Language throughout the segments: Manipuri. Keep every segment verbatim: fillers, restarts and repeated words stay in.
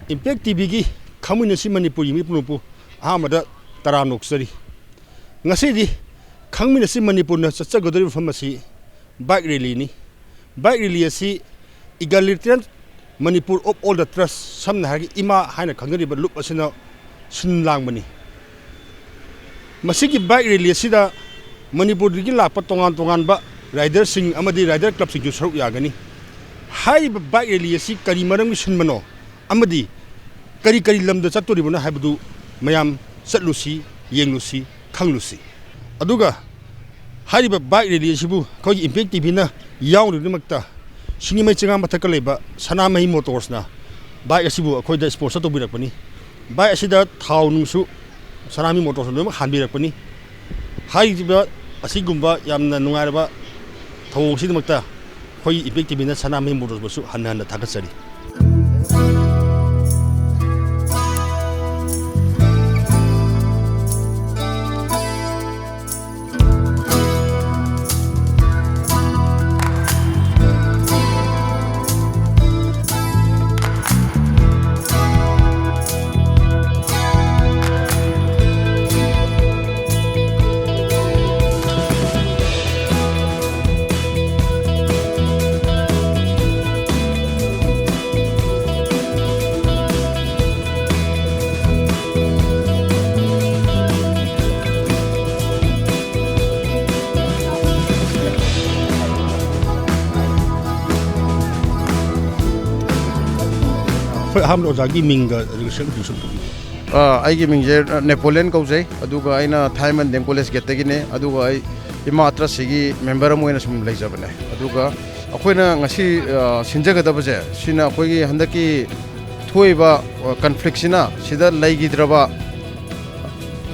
Impact ꯇꯤ ꯚꯤꯒꯤ ꯈꯪꯃꯤꯟꯅꯁꯤ ꯃꯅꯤꯄꯨꯔ ꯌꯦꯡꯕꯤ ꯄꯨꯝꯅꯃꯛꯄꯨ ꯑꯍꯥꯟꯕꯗ ꯇꯔꯥꯝꯅ ꯑꯣꯛꯆꯔꯤ꯫ ꯉꯁꯤꯗꯤ ꯈꯪꯃꯤꯟꯅꯁꯤ ꯃꯅꯤꯄꯨꯔꯅ ꯆꯠꯆꯒꯗꯧꯔꯤꯕ ꯃꯐꯝ ꯑꯁꯤ bike rally ꯅꯤ꯫ Bike rally ꯑꯁꯤ Egalitarian Manipur of All the Trust, ꯁꯝꯅ ꯍꯥꯏꯔꯒ ꯏꯃꯥ ꯍꯥꯏꯅ ꯈꯪꯅꯔꯤꯕ ꯂꯨꯞ ꯑꯁꯤꯅ ꯁꯤꯟ ꯂꯥꯡꯕꯅꯤ꯫ ꯃꯁꯤꯒꯤ bike rally ꯑꯁꯤꯗ ꯃꯅꯤꯄꯨꯔꯗꯒꯤ ꯂꯥꯛꯄ ꯇꯣꯉꯥꯟ ꯇꯣꯉꯥꯟꯕ rider ꯁꯤꯡ ꯑꯃꯗꯤ rider club ꯁꯤꯡꯁꯨ ꯁꯔꯨꯛ ꯌꯥꯒꯅꯤ꯫ ꯍꯥꯏꯔꯤꯕ bike rally ꯑꯁꯤ ꯀꯔꯤ ꯃꯔꯝꯒꯤ ꯁꯤꯟꯕꯅꯣ ꯑꯃꯗꯤ ꯀꯔꯤ ꯀꯔꯤ ꯂꯝꯗ ꯆꯠꯇꯣꯔꯤꯕꯅꯣ ꯍꯥꯏꯕꯗꯨ ꯃꯌꯥꯝ ꯆꯠꯂꯨꯁꯤ, ꯌꯦꯡꯂꯨꯁꯤ, ꯈꯪꯂꯨꯁꯤ꯫ ꯑꯗꯨꯒ ꯍꯥꯏꯔꯤꯕ bike rally ꯑꯁꯤꯕꯨ ꯑꯩꯈꯣꯏꯒꯤ Impact ꯇꯤ ꯚꯤꯅ ꯌꯥꯎꯅꯕꯒꯤꯗꯃꯛꯇ ꯁꯤꯡꯖꯃꯩ ꯆꯤꯡꯉꯥ ꯃꯊꯛꯇ ꯂꯩꯕ ꯁꯅꯥꯃꯍꯤ ꯃꯣꯇꯣꯔꯁꯅ bike ꯑꯁꯤꯕꯨ ꯑꯩꯈꯣꯏꯗ sponsor ꯇꯧꯕꯤꯔꯛꯄꯅꯤ꯫ Bike ꯑꯁꯤꯗ ꯊꯥꯎ ꯅꯨꯡꯁꯨ ꯁꯅꯥꯃꯍꯤ ꯃꯣꯇꯣꯔꯁꯅ ꯂꯣꯏꯅꯃꯛ ꯍꯥꯟꯕꯤꯔꯛꯄꯅꯤ꯫ ꯍꯥꯏꯔꯤꯕ ꯑꯁꯤꯒꯨꯝꯕ ꯌꯥꯝꯅ ꯅꯨꯡꯉꯥꯏꯔꯕ ꯊꯧꯑꯣꯡ ꯑꯁꯤꯒꯤꯗꯃꯛꯇ ꯑꯩꯈꯣꯏ Impact ꯇꯤ ꯚꯤꯅ ꯁꯅꯥꯃꯍꯤ ꯃꯣꯇꯣꯔꯁꯕꯨꯁꯨ ꯍꯟꯅ ꯍꯟꯅ ꯊꯥꯒꯠꯆꯔꯤ꯫ ꯑꯩꯈꯣꯏ ꯑꯍꯥꯟꯕꯗ ꯑꯣꯖꯥꯒꯤ ꯃꯤꯡꯒ registration ꯁꯨꯝ ꯇꯧꯕꯤꯌꯨ꯫ ꯑ, ꯑꯩꯒꯤ ꯃꯤꯡꯁꯦ ꯅꯦꯄꯣꯂꯤꯌꯟ ꯀꯧꯖꯩ, ꯑꯗꯨꯒ ꯑꯩꯅ ꯊꯥꯏꯃꯟ ꯗꯤ ꯑꯦꯝ ꯀꯣꯂꯦꯖ ꯒꯦꯠꯇꯒꯤꯅꯦ, ꯑꯗꯨꯒ ꯑꯩ ꯏꯃꯥ ꯇ꯭ꯔꯁꯁꯤꯒꯤ ꯃꯦꯝꯕꯔ ꯑꯃ ꯑꯣꯏꯅ ꯁꯨꯝ ꯂꯩꯖꯕꯅꯦ꯫ ꯑꯗꯨꯒ ꯑꯩꯈꯣꯏꯅ ꯉꯁꯤ, ꯑ, ꯁꯤꯟꯖꯒꯗꯕꯁꯦ, ꯁꯤꯅ ꯑꯩꯈꯣꯏꯒꯤ ꯍꯟꯗꯛꯀꯤ ꯊꯣꯛꯏꯕ, ꯑ, ꯀꯟꯐ꯭ꯂꯤꯛꯁꯤꯅ ꯁꯤꯗ ꯂꯩꯈꯤꯗ꯭ꯔꯕ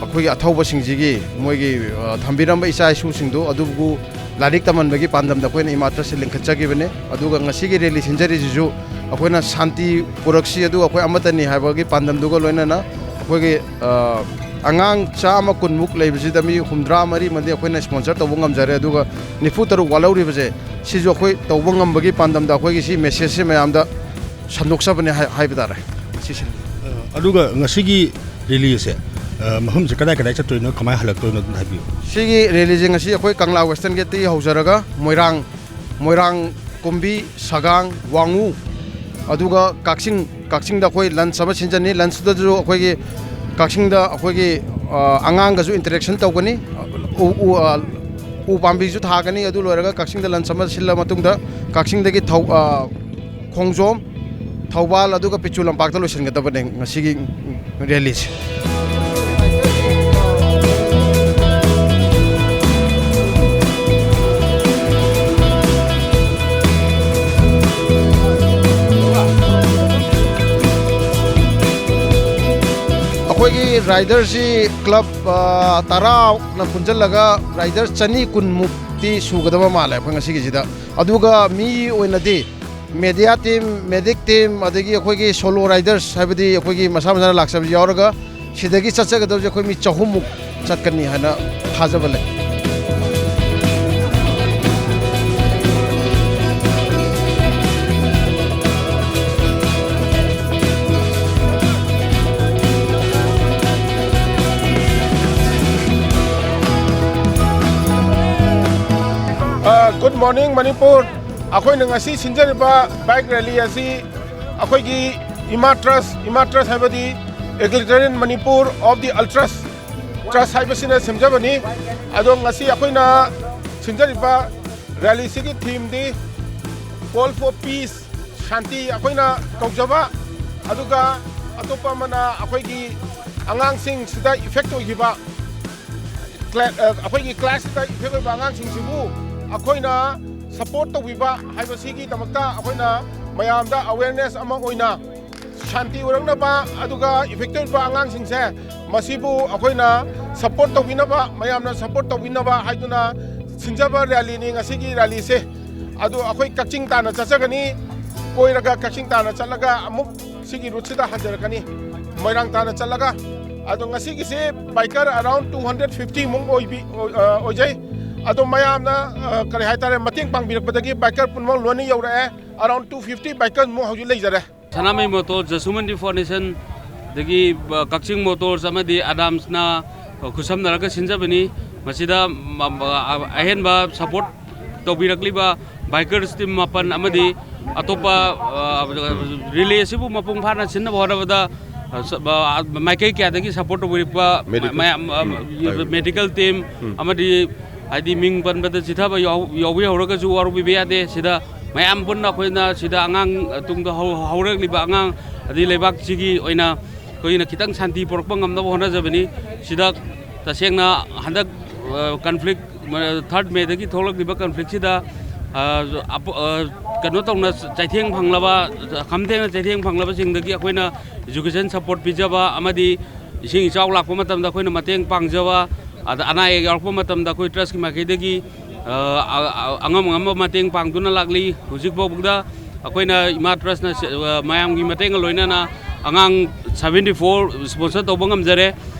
ꯑꯩꯈꯣꯏꯒꯤ ꯑꯊꯧꯕꯁꯤꯡꯁꯤꯒꯤ ꯃꯣꯏꯒꯤ, ꯑ, ꯊꯝꯕꯤꯔꯝꯕ ꯏꯆꯥ ꯏꯁꯨꯁꯤꯡꯗꯨ ꯑꯗꯨꯕꯨ ꯂꯥꯏꯔꯤꯛ ꯇꯝꯍꯟꯕꯒꯤ ꯄꯥꯟꯗꯝꯗ ꯑꯩꯈꯣꯏꯅ ꯏꯃꯥ ꯇ꯭ꯔꯁꯁꯦ ꯂꯤꯡꯈꯠꯆꯈꯤꯕꯅꯤ꯫ ꯑꯗꯨꯒ ꯉꯁꯤꯒꯤ ꯔꯦꯂꯤ ꯁꯤꯟꯖꯔꯤꯁꯤꯁꯨ ꯑꯩꯈꯣꯏꯅ ꯁꯥꯟꯇꯤ ꯄꯨꯔꯛꯁꯤ, ꯑꯗꯨꯒ ꯑꯩꯈꯣꯏ ꯑꯃꯠꯇꯅꯤ ꯍꯥꯏꯕꯒꯤ ꯄꯥꯟꯗꯝꯗꯨꯒ ꯂꯣꯏꯅꯅ ꯑꯩꯈꯣꯏꯒꯤ, ꯑ, ꯑꯉꯥꯡ ꯆꯥꯝꯃ ꯀꯨꯟꯃꯨꯛ ꯂꯩꯕꯁꯤꯗ ꯃꯤ ꯍꯨꯝꯗ꯭ꯔꯥ ꯃꯔꯤ ꯑꯃꯗꯤ ꯑꯩꯈꯣꯏꯅ sponsor ꯇꯧꯕ ꯉꯝꯖꯔꯦ, ꯑꯗꯨꯒ ꯅꯤꯐꯨ ꯇꯔꯨꯛ ꯋꯥꯠꯍꯧꯔꯤꯕꯁꯦ ꯁꯤꯁꯨ ꯑꯩꯈꯣꯏ ꯇꯧꯕ ꯉꯝꯕꯒꯤ ꯄꯥꯟꯗꯝꯗ ꯑꯩꯈꯣꯏꯒꯤ ꯁꯤ message ꯁꯦ ꯃꯌꯥꯝꯗ ꯁꯟꯗꯣꯛꯆꯕꯅꯦ ꯍꯥꯏ-, ꯍꯥꯏꯕ ꯇꯥꯔꯦ꯫ ꯁꯤꯁꯤꯅꯤ꯫ ꯑ, ꯑꯗꯨꯒ ꯉꯁꯤꯒꯤ ꯔꯦꯂꯤꯁꯦ, ꯑ, ꯃꯐꯝꯁꯦ ꯀꯗꯥꯏ ꯀꯗꯥꯏ ꯆꯠꯇꯣꯏꯅꯣ, ꯀꯃꯥꯏꯅ ꯍꯜꯂꯛꯇꯣꯏꯅꯣ, ꯑꯗꯨꯝ ꯍꯥꯏꯕꯤꯌꯨ꯫ ꯁꯤꯒꯤ ꯔꯦꯂꯤꯁꯦ ꯉꯁꯤ ꯑꯩꯈꯣꯏ ꯀꯪꯂꯥ ꯋꯦꯁꯇꯔꯟ ꯒꯦꯠꯇꯒꯤ ꯍꯧꯖꯔꯒ ꯃꯣꯏꯔꯥꯡ, ꯃꯣꯏꯔꯥꯡ ꯀꯨꯝꯕꯤ, ꯁꯒꯥꯡ, ꯋꯥꯡꯉꯨ, ꯑꯗꯨꯒ ꯀꯛꯆꯤꯡ, ꯀꯛꯆꯤꯡꯗ ꯑꯩꯈꯣꯏ ꯂꯟꯆ ꯑꯃ ꯁꯤꯟꯖꯅꯤ꯫ ꯂꯟꯆꯇꯨꯗꯁꯨ ꯑꯩꯈꯣꯏꯒꯤ ꯀꯛꯆꯤꯡꯗ ꯑꯩꯈꯣꯏꯒꯤ, ꯑ, ꯑꯉꯥꯡꯒꯁꯨ ꯏꯟꯇꯔꯦꯛꯁꯟ ꯇꯧꯒꯅꯤ꯫ ꯎ, ꯎ, ꯑ, ꯎ ꯄꯥꯝꯕꯤꯁꯨ ꯊꯥꯒꯅꯤ꯫ ꯑꯗꯨ ꯂꯣꯏꯔꯒ ꯀꯛꯆꯤꯡꯗ ꯂꯟꯆ ꯑꯃ ꯁꯤꯜꯂ ꯃꯇꯨꯡꯗ ꯀꯛꯆꯤꯡꯗꯒꯤ ꯊꯧ-, ꯑ, ꯈꯣꯡꯖꯣꯝ, ꯊꯧꯕꯥꯜ, ꯑꯗꯨꯒ ꯄꯤꯆꯨ ꯂꯝꯄꯥꯛꯇ ꯂꯣꯏꯁꯤꯟꯒꯗꯕꯅꯦ ꯉꯁꯤꯒꯤ ꯔꯦꯂꯤꯁꯦ꯫ ꯑꯩꯈꯣꯏꯒꯤ ꯔꯥꯏꯗꯔꯁꯤ ꯀ꯭ꯂꯕ, ꯑ, ꯇꯔꯥꯅ ꯄꯨꯟꯁꯤꯜꯂꯒ ꯔꯥꯏꯗꯔ ꯆꯅꯤ ꯀꯨꯟꯃꯨꯛꯇꯤ ꯁꯨꯒꯗꯕ ꯃꯥꯜꯂꯦ ꯑꯩꯈꯣꯏ ꯉꯁꯤꯒꯤꯁꯤꯗ꯫ ꯑꯗꯨꯒ ꯃꯤ ꯑꯣꯏꯅꯗꯤ ꯃꯦꯗꯤꯌꯥ ꯇꯤꯝ, ꯃꯦꯗꯤꯛ ꯇꯤꯝ, ꯑꯗꯒꯤ ꯑꯩꯈꯣꯏꯒꯤ ꯁꯣꯂꯣ ꯔꯥꯏꯗꯔꯁ, ꯍꯥꯏꯕꯗꯤ ꯑꯩꯈꯣꯏꯒꯤ ꯃꯁꯥ ꯃꯁꯥꯅ ꯂꯥꯛꯆꯕꯁꯨ ꯌꯥꯎꯔꯒ, ꯁꯤꯗꯒꯤ ꯆꯠꯆꯒꯗꯕꯁꯦ ꯑꯩꯈꯣꯏ ꯃꯤ ꯆꯍꯨꯝꯃꯨꯛ ꯆꯠꯀꯅꯤ ꯍꯥꯏꯅ ꯊꯥꯖꯕ ꯂꯩ꯫ ꯑ, Good morning, ꯃꯅꯤꯄꯨꯔ꯫ ꯑꯩꯈꯣꯏꯅ ꯉꯁꯤ ꯁꯤꯟꯖꯔꯤꯕ ꯕꯥꯏꯛ ꯔꯦꯂꯤ ꯑꯁꯤ ꯑꯩꯈꯣꯏꯒꯤ ꯏꯃꯥ ꯇ꯭ꯔꯁ, ꯏꯃꯥ ꯇ꯭ꯔꯁ ꯍꯥꯏꯕꯗꯤ Egalitarian Manipur of the Ultras Trust ꯍꯥꯏꯕꯁꯤꯅ ꯁꯦꯝꯖꯕꯅꯤ꯫ ꯑꯗꯣ ꯉꯁꯤ ꯑꯩꯈꯣꯏꯅ ꯁꯤꯟꯖꯔꯤꯕ ꯔꯦꯂꯤꯁꯤꯒꯤ ꯊꯤꯝꯗꯤ Call for Peace, ꯁꯥꯟꯇꯤ ꯑꯩꯈꯣꯏꯅ ꯀꯧꯖꯕ, ꯑꯗꯨꯒ ꯑꯇꯣꯞꯄ ꯑꯃꯅ ꯑꯩꯈꯣꯏꯒꯤ ꯑꯉꯥꯡꯁꯤꯡꯁꯤꯗ ꯏꯐꯦꯛ ꯑꯣꯏꯈꯤꯕ ꯀ꯭ꯂꯥ-, ꯑ, ꯑꯩꯈꯣꯏꯒꯤ ꯀ꯭ꯂꯥꯁꯁꯤꯗ ꯏꯐꯦꯛ ꯑꯣꯏꯕ ꯑꯉꯥꯡꯁꯤꯡꯁꯤꯕꯨ ꯑꯩꯈꯣꯏꯅ ꯁꯄꯣꯔꯠ ꯇꯧꯕꯤꯕ ꯍꯥꯏꯕꯁꯤꯒꯤꯗꯃꯛꯇ ꯑꯩꯈꯣꯏꯅ ꯃꯌꯥꯝꯗ ꯑꯋꯦꯔꯅꯦꯁ ꯑꯃ ꯑꯣꯏꯅ ꯁꯥꯟꯇꯤ ꯑꯣꯏꯔꯛꯅꯕ, ꯑꯗꯨꯒ ꯏꯐꯦꯛꯇꯤꯚ ꯑꯣꯏꯕ ꯑꯉꯥꯡꯁꯤꯡꯁꯦ ꯃꯁꯤꯕꯨ ꯑꯩꯈꯣꯏꯅ ꯁꯄꯣꯔꯠ ꯇꯧꯕꯤꯅꯕ, ꯃꯌꯥꯝꯅ ꯁꯄꯣꯔꯠ ꯇꯧꯕꯤꯅꯕ ꯍꯥꯏꯗꯨꯅ ꯁꯤꯟꯖꯕ ꯔꯦꯂꯤꯅꯤ ꯉꯁꯤꯒꯤ ꯔꯦꯂꯤꯁꯦ꯫ ꯑꯗꯨ ꯑꯩꯈꯣꯏ ꯀꯛꯆꯤꯡ ꯇꯥꯟꯅ ꯆꯠꯆꯒꯅꯤ, ꯀꯣꯏꯔꯒ ꯀꯛꯆꯤꯡ ꯇꯥꯟꯅ ꯆꯠꯂꯒ ꯑꯃꯨꯛ ꯁꯤꯒꯤ ꯔꯨꯠꯁꯤꯗ ꯍꯟꯖꯔꯛꯀꯅꯤ, ꯃꯣꯏꯔꯥꯡ ꯇꯥꯟꯅ ꯆꯠꯂꯒ꯫ ꯑꯗꯣ ꯉꯁꯤꯒꯤꯁꯦ biker around two hundred fifty ꯃꯨꯛ ꯑꯣꯏꯕꯤ-, ꯑꯣꯏ-, ꯑ, ꯑꯣꯏꯖꯩ꯫ ꯑꯗꯣ ꯃꯌꯥꯝꯅ, ꯑ, ꯀꯔꯤ ꯍꯥꯏꯇꯥꯔꯦ, ꯃꯇꯦꯡ ꯄꯥꯡꯕꯤꯔꯛꯄꯗꯒꯤ ꯕꯥꯏꯀꯔ ꯄꯨꯝꯅꯃꯛ ꯂꯣꯏꯅ ꯌꯧꯔꯛꯑꯦ꯫ Around two fifty ꯕꯥꯏꯀꯔ ꯃꯨꯛ ꯍꯧꯖꯤꯛ ꯂꯩꯖꯔꯦ꯫ ꯁꯅꯥꯃꯍꯤ ꯃꯣꯇꯣꯔ, ꯖꯁꯨꯃꯟꯗꯤ ꯐꯥꯎꯟꯗꯦꯁꯟ, ꯑꯗꯒꯤ, ꯑ, ꯀꯛꯆꯤꯡ ꯃꯣꯇꯣꯔꯁ ꯑꯃꯗꯤ ꯑꯗꯥꯝꯁꯅ, ꯑ, ꯈꯨꯠꯁꯝꯅꯔꯒ ꯁꯤꯟꯖꯕꯅꯤ꯫ ꯃꯁꯤꯗ, ꯃ-, ꯃ-, ꯑ-, ꯑꯍꯦꯟꯕ ꯁꯄꯣꯔꯠ ꯇꯧꯕꯤꯔꯛꯂꯤꯕ ꯕꯥꯏꯀꯔꯁ ꯇꯤꯝ ꯃꯥꯄꯟ ꯑꯃꯗꯤ ꯑꯇꯣꯞꯄ, ꯑ, ꯔꯤꯂꯦ ꯑꯁꯤꯕꯨ ꯃꯄꯨꯡ ꯐꯥꯅ ꯁꯤꯟꯅꯕ ꯍꯣꯠꯅꯕꯗ, ꯑ, ꯁ-, ꯑ, ꯃꯥꯏꯀꯩ ꯀꯌꯥꯗꯒꯤ ꯁꯄꯣꯔꯠ ꯇꯧꯕꯤꯔꯛꯄ ꯃꯦꯗꯤꯀꯦꯜ꯫ ꯃꯌꯥꯝ, ꯑ, ꯎꯝ, ꯍꯣꯏ꯫ ꯃꯦꯗꯤꯀꯦꯜ ꯇꯤꯝ ꯎꯝ꯫ ꯑꯃꯗꯤ ꯍꯥꯏꯗꯤ ꯃꯤꯡ ꯄꯟꯕꯗ ꯆꯤꯊꯕ ꯌꯥꯎ-, ꯌꯥꯎꯕꯤꯍꯧꯔꯒꯁꯨ ꯋꯥꯔꯧꯕꯤꯕ ꯌꯥꯗꯦ꯫ ꯁꯤꯗ ꯃꯌꯥꯝ ꯄꯨꯟꯅ ꯑꯩꯈꯣꯏꯅ ꯁꯤꯗ ꯑꯉꯥꯡ ꯇꯨꯡꯗ ꯍꯧ-, ꯍꯧꯔꯛꯂꯤꯕ ꯑꯉꯥꯡ ꯑꯗꯩ ꯂꯩꯕꯥꯛꯁꯤꯒꯤ ꯑꯣꯏꯅ ꯑꯩꯈꯣꯏꯅ ꯈꯤꯇꯪ ꯁꯥꯟꯇꯤ ꯄꯨꯔꯛꯄ ꯉꯝꯅꯕ ꯍꯣꯠꯅꯖꯕꯅꯤ꯫ ꯁꯤꯗ ꯇꯁꯦꯡꯅ ꯍꯟꯗꯛ, ꯑ, ꯀꯟꯐ꯭ꯂꯤꯛ, ꯃ-, ꯊꯥꯔꯠ ꯃꯦꯗꯒꯤ ꯊꯣꯛꯂꯛꯂꯤꯕ ꯀꯟꯐ꯭ꯂꯤꯛꯁꯤꯗ, ꯑ, ꯑꯄ-, ꯑ, ꯀꯩꯅꯣ ꯇꯧꯅ ꯆꯩꯊꯦꯡ ꯐꯪꯂꯕ, ꯈꯝ ꯊꯦꯡꯅ ꯆꯩꯊꯦꯡ ꯐꯪꯂꯕꯁꯤꯡꯗꯒꯤ ꯑꯩꯈꯣꯏꯅ ꯏꯖꯨꯀꯦꯁꯟ ꯁꯄꯣꯔꯠ ꯄꯤꯖꯕ ꯑꯃꯗꯤ ꯏꯁꯤꯡ ꯏꯆꯥꯎ ꯂꯥꯛꯄ ꯃꯇꯝꯗ ꯑꯩꯈꯣꯏꯅ ꯃꯇꯦꯡ ꯄꯥꯡꯖꯕ, ꯑꯗ ꯑꯅꯥ ꯑꯌꯦꯛ ꯌꯥꯎꯔꯛꯄ ꯃꯇꯝꯗ ꯑꯩꯈꯣꯏ ꯇ꯭ꯔꯁꯀꯤ ꯃꯥꯏꯀꯩꯗꯒꯤ, ꯑ, ꯑ, ꯑ, ꯑꯉꯝ ꯑꯉꯝꯕ ꯃꯇꯦꯡ ꯄꯥꯡꯗꯨꯅ ꯂꯥꯛꯂꯤ꯫ ꯍꯧꯖꯤꯛ ꯐꯥꯎꯕꯗ ꯑꯩꯈꯣꯏꯅ ꯏꯃꯥ ꯇ꯭ꯔꯁꯅ ꯁꯦ-, ꯑ, ꯃꯌꯥꯝꯒꯤ ꯃꯇꯦꯡꯒ ꯂꯣꯏꯅꯅ ꯑꯉꯥꯡ ꯁꯚꯦꯟꯇꯤ ꯐꯣꯔ ꯁ꯭ꯄꯣꯟꯁꯔ ꯇꯧꯕ ꯉꯝꯖꯔꯦ꯫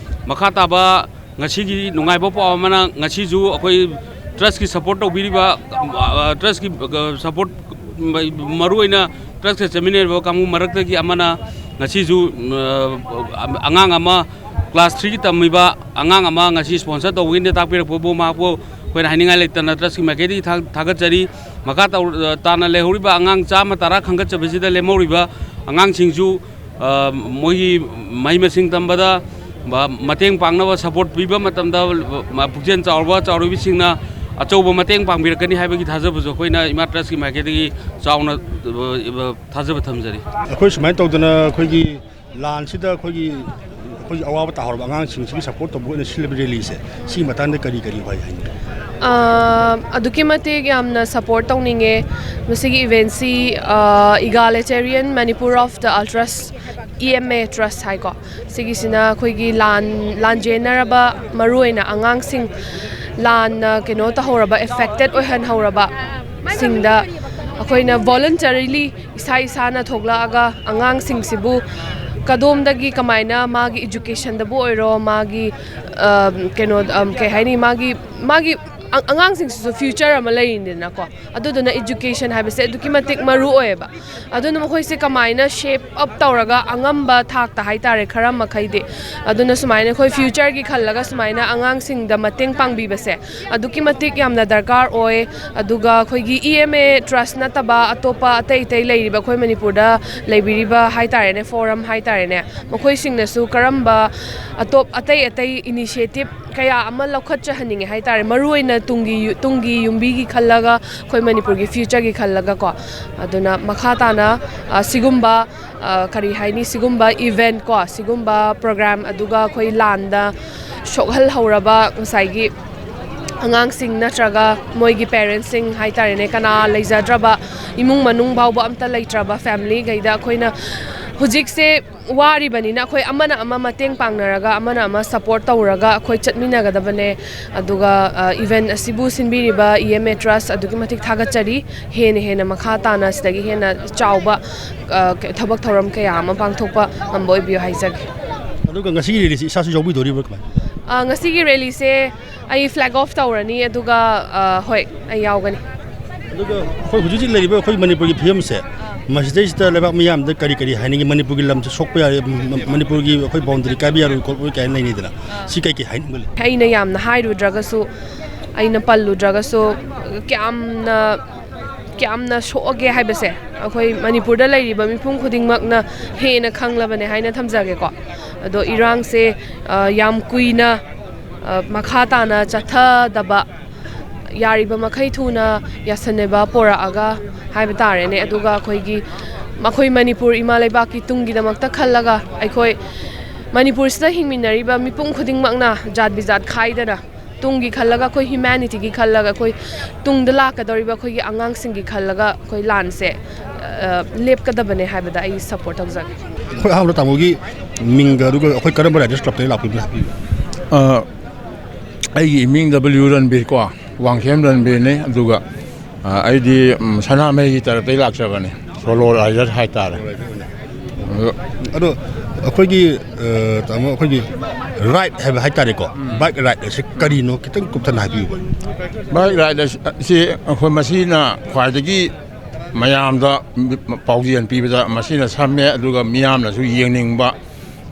ꯃꯈꯥ ꯇꯥꯕ ꯉꯁꯤꯒꯤ ꯅꯨꯡꯉꯥꯏꯕ ꯄꯥꯎ ꯑꯃꯅ, ꯉꯁꯤꯁꯨ ꯑꯩꯈꯣꯏ ꯇ꯭ꯔꯁꯀꯤ ꯁꯄꯣꯔꯠ ꯇꯧꯕꯤꯔꯤꯕ, ꯑ, ꯇ꯭ꯔꯁꯀꯤ, ꯑ, ꯁꯄꯣꯔꯠ, ꯃ-, ꯃꯔꯨꯑꯣꯏꯅ ꯇ꯭ꯔꯁꯀ ꯆꯠꯃꯤꯟꯅꯔꯤꯕ ꯀꯥꯡꯕꯨ ꯃꯔꯛꯇꯒꯤ ꯑꯃꯅ ꯉꯁꯤꯁꯨ, ꯑ, ꯑꯉꯥꯡ ꯑꯃ ꯀ꯭ꯂꯥꯁ ꯊ꯭ꯔꯤꯒꯤ ꯇꯝꯃꯤꯕ ꯑꯉꯥꯡ ꯑꯃ ꯉꯁꯤ ꯁ꯭ꯄꯣꯟꯁꯔ ꯇꯧꯕꯒꯤꯅꯦ ꯇꯥꯛꯄꯤꯔꯛꯄꯕꯨ ꯃꯍꯥꯛꯄꯨ ꯑꯩꯈꯣꯏꯅ ꯍꯥꯏꯅꯤꯡꯉꯥꯏ ꯂꯩꯇꯅ ꯇ꯭ꯔꯁꯀꯤ ꯃꯥꯏꯀꯩꯗꯒꯤ ꯊꯥ-, ꯊꯥꯒꯠꯆꯔꯤ꯫ ꯃꯈꯥ ꯇꯧ-, ꯇꯥꯅ ꯂꯩꯍꯧꯔꯤꯕ ꯑꯉꯥꯡ ꯆꯥꯝꯃ ꯇꯔꯥ ꯈꯟꯒꯠꯆꯕꯁꯤꯗ ꯂꯦꯝꯍꯧꯔꯤꯕ ꯑꯉꯥꯡꯁꯤꯡꯁꯨ, ꯑ, ꯃꯣꯏꯒꯤ ꯃꯍꯩ ꯃꯁꯤꯡ ꯇꯝꯕꯗ ꯃ-, ꯃꯇꯦꯡ ꯄꯥꯡꯅꯕ ꯁꯄꯣꯔꯠ ꯄꯤꯕ ꯃꯇꯝꯗ, ꯃ-, ꯄꯨꯛꯆꯦꯜ ꯆꯥꯎꯔꯕ ꯆꯥꯎꯔꯣꯏꯕꯁꯤꯡꯅ ꯑꯆꯧꯕ ꯃꯇꯦꯡ ꯄꯥꯡꯕꯤꯔꯛꯀꯅꯤ ꯍꯥꯏꯕꯒꯤ ꯊꯥꯖꯕꯁꯨ ꯑꯩꯈꯣꯏꯅ ꯏꯃꯥ ꯇ꯭ꯔꯁꯀꯤ ꯃꯥꯏꯀꯩꯗꯒꯤ ꯆꯥꯎꯅ, ꯑ, ꯑ, ꯊꯥꯖꯕ ꯊꯝꯖꯔꯤ꯫ ꯑꯩꯈꯣꯏ ꯁꯨꯃꯥꯏꯅ ꯇꯧꯗꯅ ꯑꯩꯈꯣꯏꯒꯤ ꯂꯥꯟꯁꯤꯗ ꯑꯩꯈꯣꯏꯒꯤ, ꯑꯩꯈꯣꯏꯒꯤ ꯑꯋꯥꯕ ꯇꯥꯍꯧꯔꯕ ꯑꯉꯥꯡꯁꯤꯡꯁꯤꯒꯤ ꯁꯄꯣꯔꯠ ꯇꯧꯕ ꯑꯣꯏꯅ ꯁꯤꯜꯂꯤꯕ ꯔꯦꯂꯤꯁꯦ, ꯁꯤꯒꯤ ꯃꯇꯥꯡꯗ ꯀꯔꯤ ꯀꯔꯤ ꯋꯥꯍꯩ ꯍꯥꯏꯅꯤꯡꯉꯤ? ꯑ, ꯑꯗꯨꯛꯀꯤ ꯃꯇꯤꯛ ꯌꯥꯝꯅ ꯁꯄꯣꯔꯠ ꯇꯧꯅꯤꯡꯉꯦ꯫ ꯃꯁꯤꯒꯤ ꯏꯚꯦꯟꯁꯤ, ꯑ, Egalitarian Manipur of the Ultras, E M A Trust ꯍꯥꯏꯀꯣ꯫ ꯁꯤꯒꯤꯁꯤꯅ ꯑꯩꯈꯣꯏꯒꯤ ꯂꯥꯟ, ꯂꯥꯟꯖꯦꯟꯅꯔꯕ, ꯃꯔꯨꯑꯣꯏꯅ ꯑꯉꯥꯡꯁꯤꯡ, ꯂꯥꯟꯅ ꯀꯩꯅꯣ ꯇꯧꯍꯧꯔꯕ, ꯑꯦꯐꯦꯛꯇꯦꯠ ꯑꯣꯏꯍꯟꯍꯧꯔꯕ ꯁꯤꯡꯗ ꯑꯩꯈꯣꯏꯅ voluntarily ꯏꯁꯥ ꯏꯁꯥꯅ ꯊꯣꯛꯂꯛꯑꯒ ꯑꯉꯥꯡꯁꯤꯡꯁꯤꯕꯨ ꯀꯗꯣꯝꯗꯒꯤ ꯀꯃꯥꯏꯅ ꯃꯥꯒꯤ ꯏꯖꯨꯀꯦꯁꯟꯗꯕꯨ ꯑꯣꯏꯔꯣ, ꯃꯥꯒꯤ, ꯑ, ꯀꯩꯅꯣ, ꯑ, ꯀꯩ ꯍꯥꯏꯅꯤ, ꯃꯥꯒꯤ, ꯃꯥꯒꯤ ꯑ- ꯑꯉꯥꯡꯁꯤꯡꯁꯤꯁꯨ ꯐ꯭ꯌꯨꯆꯔ ꯑꯃ ꯂꯩꯔꯤꯅꯤꯗꯅꯀꯣ꯫ ꯑꯗꯨꯗꯨꯅ ꯏꯖꯨꯀꯦꯁꯟ ꯍꯥꯏꯕꯁꯦ ꯑꯗꯨꯛꯀꯤ ꯃꯇꯤꯛ ꯃꯔꯨ ꯑꯣꯏꯌꯦꯕ꯫ ꯑꯗꯨꯅ ꯃꯈꯣꯏꯁꯦ ꯀꯃꯥꯏꯅ ꯁꯦꯞ ꯑꯞ ꯇꯧꯔꯒ ꯑꯉꯝꯕ ꯊꯥꯛꯇ ꯍꯥꯏꯇꯥꯔꯦ, ꯈꯔ ꯃꯈꯩꯗꯤ꯫ ꯑꯗꯨꯅ ꯁꯨꯃꯥꯏꯅ ꯑꯩꯈꯣꯏ ꯐ꯭ꯌꯨꯆꯔꯒꯤ ꯈꯜꯂꯒ ꯁꯨꯃꯥꯏꯅ ꯑꯉꯥꯡꯁꯤꯡꯗ ꯃꯇꯦꯡ ꯄꯥꯡꯕꯤꯕꯁꯦ ꯑꯗꯨꯛꯀꯤ ꯃꯇꯤꯛ ꯌꯥꯝꯅ ꯗꯔꯀꯥꯔ ꯑꯣꯏ꯫ ꯑꯗꯨꯒ ꯑꯩꯈꯣꯏꯒꯤ ꯏ ꯑꯦꯝ ꯑꯦ ꯇ꯭ꯔꯁ ꯅꯠꯇꯕ ꯑꯇꯣꯞꯄ ꯑꯇꯩ ꯑꯇꯩ ꯂꯩꯔꯤꯕ ꯑꯩꯈꯣꯏ ꯃꯅꯤꯄꯨꯔꯗ ꯂꯩꯕꯤꯔꯤꯕ ꯍꯥꯏꯇꯥꯔꯦꯅꯦ, ꯐꯣꯔꯝ ꯍꯥꯏꯇꯥꯔꯦꯅꯦ, ꯃꯈꯣꯏꯁꯤꯡꯅꯁꯨ ꯀꯔꯝꯕ ꯑꯇꯣꯞ ꯑꯇꯩ ꯑꯇꯩ ꯏꯅꯤꯁꯤꯌꯦꯇꯤꯞ ꯀꯌꯥ ꯑꯃ ꯂꯧꯈꯠꯆꯍꯟꯅꯤꯡꯉꯦ ꯍꯥꯏꯇꯥꯔꯦ꯫ ꯃꯔꯨ ꯑꯣꯏꯅ ꯇꯨꯡꯒꯤ ꯌꯨ- ꯇꯨꯡꯒꯤ ꯌꯨꯝꯕꯤꯒꯤ ꯈꯜꯂꯒ, ꯑꯩꯈꯣꯏ ꯃꯅꯤꯄꯨꯔꯒꯤ ꯐ꯭ꯌꯨꯆꯔꯒꯤ ꯈꯜꯂꯒꯀꯣ꯫ ꯑꯗꯨꯅ ꯃꯈꯥ ꯇꯥꯅ ꯑ, ꯁꯤꯒꯨꯝꯕ ꯑ, ꯀꯔꯤ ꯍꯥꯏꯅꯤ, ꯁꯤꯒꯨꯝꯕ ꯏꯚꯦꯟꯠ ꯀꯣ, ꯁꯤꯒꯨꯝꯕ ꯄ꯭ꯔꯣꯒ꯭ꯔꯥꯝ, ꯑꯗꯨꯒ ꯑꯩꯈꯣꯏ ꯂꯥꯟꯗ ꯁꯣꯛꯍꯜꯍꯧꯔꯕ ꯉꯁꯥꯏꯒꯤ ꯑꯉꯥꯡꯁꯤꯡ ꯅꯠꯇ꯭ꯔꯒ ꯃꯣꯏꯒꯤ ꯄꯦꯔꯦꯟꯁꯁꯤꯡ ꯍꯥꯏꯇꯥꯔꯦꯅꯦ, ꯀꯅꯥ ꯂꯩꯖꯗ꯭ꯔꯕ ꯏꯃꯨꯡ ꯃꯅꯨꯡ ꯐꯥꯎꯕ ꯑꯝꯇ ꯂꯩꯇ꯭ꯔꯕ ꯐꯦꯃꯤꯂꯤꯈꯩꯗ ꯑꯩꯈꯣꯏꯅ ꯍꯧꯖꯤꯛꯁꯦ ꯋꯥꯔꯤꯕꯅꯤꯅ ꯑꯩꯈꯣꯏ ꯑꯃꯅ ꯑꯃ ꯃꯇꯦꯡ ꯄꯥꯡꯅꯔꯒ, ꯑꯃꯅ ꯑꯃ ꯁꯄꯣꯔꯠ ꯇꯧꯔꯒ ꯑꯩꯈꯣꯏ ꯆꯠꯃꯤꯟꯅꯒꯗꯕꯅꯦ꯫ ꯑꯗꯨꯒ ꯑ, ꯏꯚꯦꯟꯠ ꯑꯁꯤꯕꯨ ꯁꯤꯟꯕꯤꯔꯤꯕ ꯏ ꯑꯦꯝ ꯑꯦ ꯇ꯭ꯔꯁ ꯑꯗꯨꯛꯀꯤ ꯃꯇꯤꯛ ꯊꯥꯒꯠꯆꯔꯤ꯫ ꯍꯦꯟꯅ ꯍꯦꯟꯅ ꯃꯈꯥ ꯇꯥꯅ ꯁꯤꯗꯒꯤ ꯍꯦꯟꯅ ꯆꯥꯎꯕ ꯑ, ꯊꯕꯛ ꯊꯧꯔꯝ ꯀꯌꯥ ꯑꯃ ꯄꯥꯡꯊꯣꯛꯄ ꯉꯝꯕ ꯑꯣꯏꯕꯤꯌꯨ ꯍꯥꯏꯖꯒꯦ꯫ ꯑꯗꯨꯒ ꯉꯁꯤꯒꯤ ꯔꯦꯂꯤꯁꯤ ꯏꯁꯥꯁꯨ ꯌꯥꯎꯕꯤꯗꯣꯔꯤꯕ꯭ꯔꯥ ꯀꯃꯥꯏꯅ? ꯑ, ꯉꯁꯤꯒꯤ ꯔꯦꯂꯤꯁꯦ ꯑꯩ ꯐ꯭ꯂꯦꯒ ꯑꯣꯐ ꯇꯧꯔꯅꯤ, ꯑꯗꯨꯒ ꯑ, ꯍꯣꯏ, ꯑꯩ ꯌꯥꯎꯒꯅꯤ꯫ ꯑꯗꯨꯒ ꯑꯩꯈꯣꯏ ꯍꯧꯖꯤꯛ ꯍꯧꯖꯤꯛ ꯂꯩꯔꯤꯕ ꯑꯩꯈꯣꯏ ꯃꯅꯤꯄꯨꯔꯒꯤ ꯐꯤꯕꯝꯁꯦ, ꯃꯁꯤꯗꯩꯁꯤꯗ ꯂꯩꯕꯥꯛ ꯃꯤꯌꯥꯝꯗ ꯀꯔꯤ ꯀꯔꯤ ꯍꯥꯏꯅꯤꯡꯉꯤ? ꯃꯅꯤꯄꯨꯔꯒꯤ ꯂꯝꯁꯦ ꯁꯣꯛꯄ ꯌꯥꯔꯦ, ꯃ- ꯃꯅꯤꯄꯨꯔꯒꯤ ꯑꯩꯈꯣꯏ ꯕꯥꯎꯟꯗꯔꯤ ꯀꯥꯏꯕ ꯌꯥꯔꯣꯏ ꯈꯣꯠꯂꯣꯏ ꯀꯥꯏꯅ ꯂꯩꯅꯩꯗꯅ, ꯁꯤ ꯀꯩ ꯀꯩ ꯍꯥꯏꯅꯤꯡꯕ ꯂꯩ? ꯑꯩꯅ ꯌꯥꯝꯅ ꯍꯥꯏꯔꯨꯗ꯭ꯔꯒꯁꯨ, ꯑꯩꯅ ꯄꯜꯂꯨꯗ꯭ꯔꯒꯁꯨ, ꯀꯌꯥꯝꯅ ꯀꯌꯥꯝꯅ ꯁꯣꯛꯑꯒꯦ ꯍꯥꯏꯕꯁꯦ ꯑꯩꯈꯣꯏ ꯃꯅꯤꯄꯨꯔꯗ ꯂꯩꯔꯤꯕ ꯃꯤꯄꯨꯝ ꯈꯨꯗꯤꯡꯃꯛꯅ ꯍꯦꯟꯅ ꯈꯪꯂꯕꯅꯦ ꯍꯥꯏꯅ ꯊꯝꯖꯒꯦꯀꯣ꯫ ꯑꯗꯣ ꯏꯔꯥꯡꯁꯦ ꯑ, ꯌꯥꯝ ꯀꯨꯏꯅ ꯑ, ꯃꯈꯥ ꯇꯥꯅ ꯆꯠꯊꯗꯕ, ꯌꯥꯔꯤꯕ ꯃꯈꯩ ꯊꯨꯅ ꯌꯥꯁꯟꯅꯕ ꯄꯣꯔꯛꯑꯒ ꯍꯥꯏꯕ ꯇꯥꯔꯦꯅꯦ꯫ ꯑꯗꯨꯒ ꯑꯩꯈꯣꯏꯒꯤ, ꯑꯩꯈꯣꯏ ꯃꯅꯤꯄꯨꯔ ꯏꯃꯥ ꯂꯩꯕꯥꯛꯀꯤ ꯇꯨꯡꯒꯤꯗꯃꯛꯇ ꯈꯜꯂꯒ, ꯑꯩꯈꯣꯏ ꯃꯅꯤꯄꯨꯔꯁꯤꯗ ꯍꯤꯡꯃꯤꯟꯅꯔꯤꯕ ꯃꯤꯄꯨꯝ ꯈꯨꯗꯤꯡꯃꯛꯅ ꯖꯥꯠ ꯕꯤꯖꯥꯠ ꯈꯥꯏꯗꯅ ꯇꯨꯡꯒꯤ ꯈꯜꯂꯒ, ꯑꯩꯈꯣꯏ ꯍ꯭ꯌꯨꯃꯦꯅꯤꯇꯤꯒꯤ ꯈꯜꯂꯒ, ꯑꯩꯈꯣꯏ ꯇꯨꯡꯗ ꯂꯥꯛꯀꯗꯧꯔꯤꯕ ꯑꯩꯈꯣꯏꯒꯤ ꯑꯉꯥꯡꯁꯤꯡꯒꯤ ꯈꯜꯂꯒ ꯑꯩꯈꯣꯏ ꯂꯥꯟꯁꯦ ꯑ, ꯂꯦꯞꯀꯗꯕꯅꯦ ꯍꯥꯏꯕꯗ ꯑꯩ ꯁꯄꯣꯔꯠ ꯇꯧꯖꯒꯦ꯫ ꯑꯩꯈꯣꯏ ꯑꯍꯥꯟꯕꯗ ꯇꯥꯃꯣꯒꯤ ꯃꯤꯡꯒ ꯑꯗꯨꯒ ꯑꯩꯈꯣꯏ ꯀꯔꯝꯕ ꯔꯥꯏꯗꯔꯁ ꯀ꯭ꯂꯕꯇꯒꯤ ꯂꯥꯛꯄꯤꯕꯅꯣ ꯍꯥꯏꯕꯤꯌꯨ꯫ ꯑ, ꯑꯩꯒꯤ ꯏꯃꯤꯡ ꯗꯕ꯭ꯂꯤꯌꯨ ꯔꯟꯕꯤꯔ ꯀꯣ, ꯋꯥꯡꯈꯦꯝ ꯔꯟꯕꯤꯔꯅꯤ꯫ ꯑꯗꯨꯒ ꯑ, ꯑꯩꯗꯤ ꯎꯝ, ꯁꯅꯥꯃꯍꯤꯒꯤ ꯇꯔꯞꯇꯒꯤ ꯂꯥꯛꯆꯕꯅꯤ, ꯁꯣꯂꯣ ꯔꯥꯏꯗꯔ ꯍꯥꯏꯇꯥꯔꯦ꯫ ꯑꯗꯣ ꯑꯗꯣ ꯑꯩꯈꯣꯏꯒꯤ, ꯑ, ꯇꯥꯃꯣ, ꯑꯩꯈꯣꯏꯒꯤ ꯔꯥꯏꯠ ꯍꯥꯏꯕ ꯍꯥꯏꯇꯥꯔꯦꯀꯣ, ꯕꯥꯏꯛ ꯔꯥꯏꯠ ꯑꯁꯤ ꯀꯔꯤꯅꯣ ꯈꯤꯇꯪ ꯀꯨꯞꯊꯅ ꯍꯥꯏꯕꯤꯌꯨꯕ꯫ ꯕꯥꯏꯛ ꯔꯥꯏꯠ ꯑꯁꯤ, ꯑꯁꯤ ꯑꯩꯈꯣꯏ ꯃꯁꯤꯅ ꯈ꯭ꯋꯥꯏꯗꯒꯤ ꯃꯌꯥꯝꯗ ꯄꯥꯎꯖꯦꯜ ꯄꯤꯕꯗ ꯃꯁꯤꯅ ꯁꯝꯃꯦ, ꯑꯗꯨꯒ ꯃꯤꯌꯥꯝꯅꯁꯨ ꯌꯦꯡꯅꯤꯡꯕ,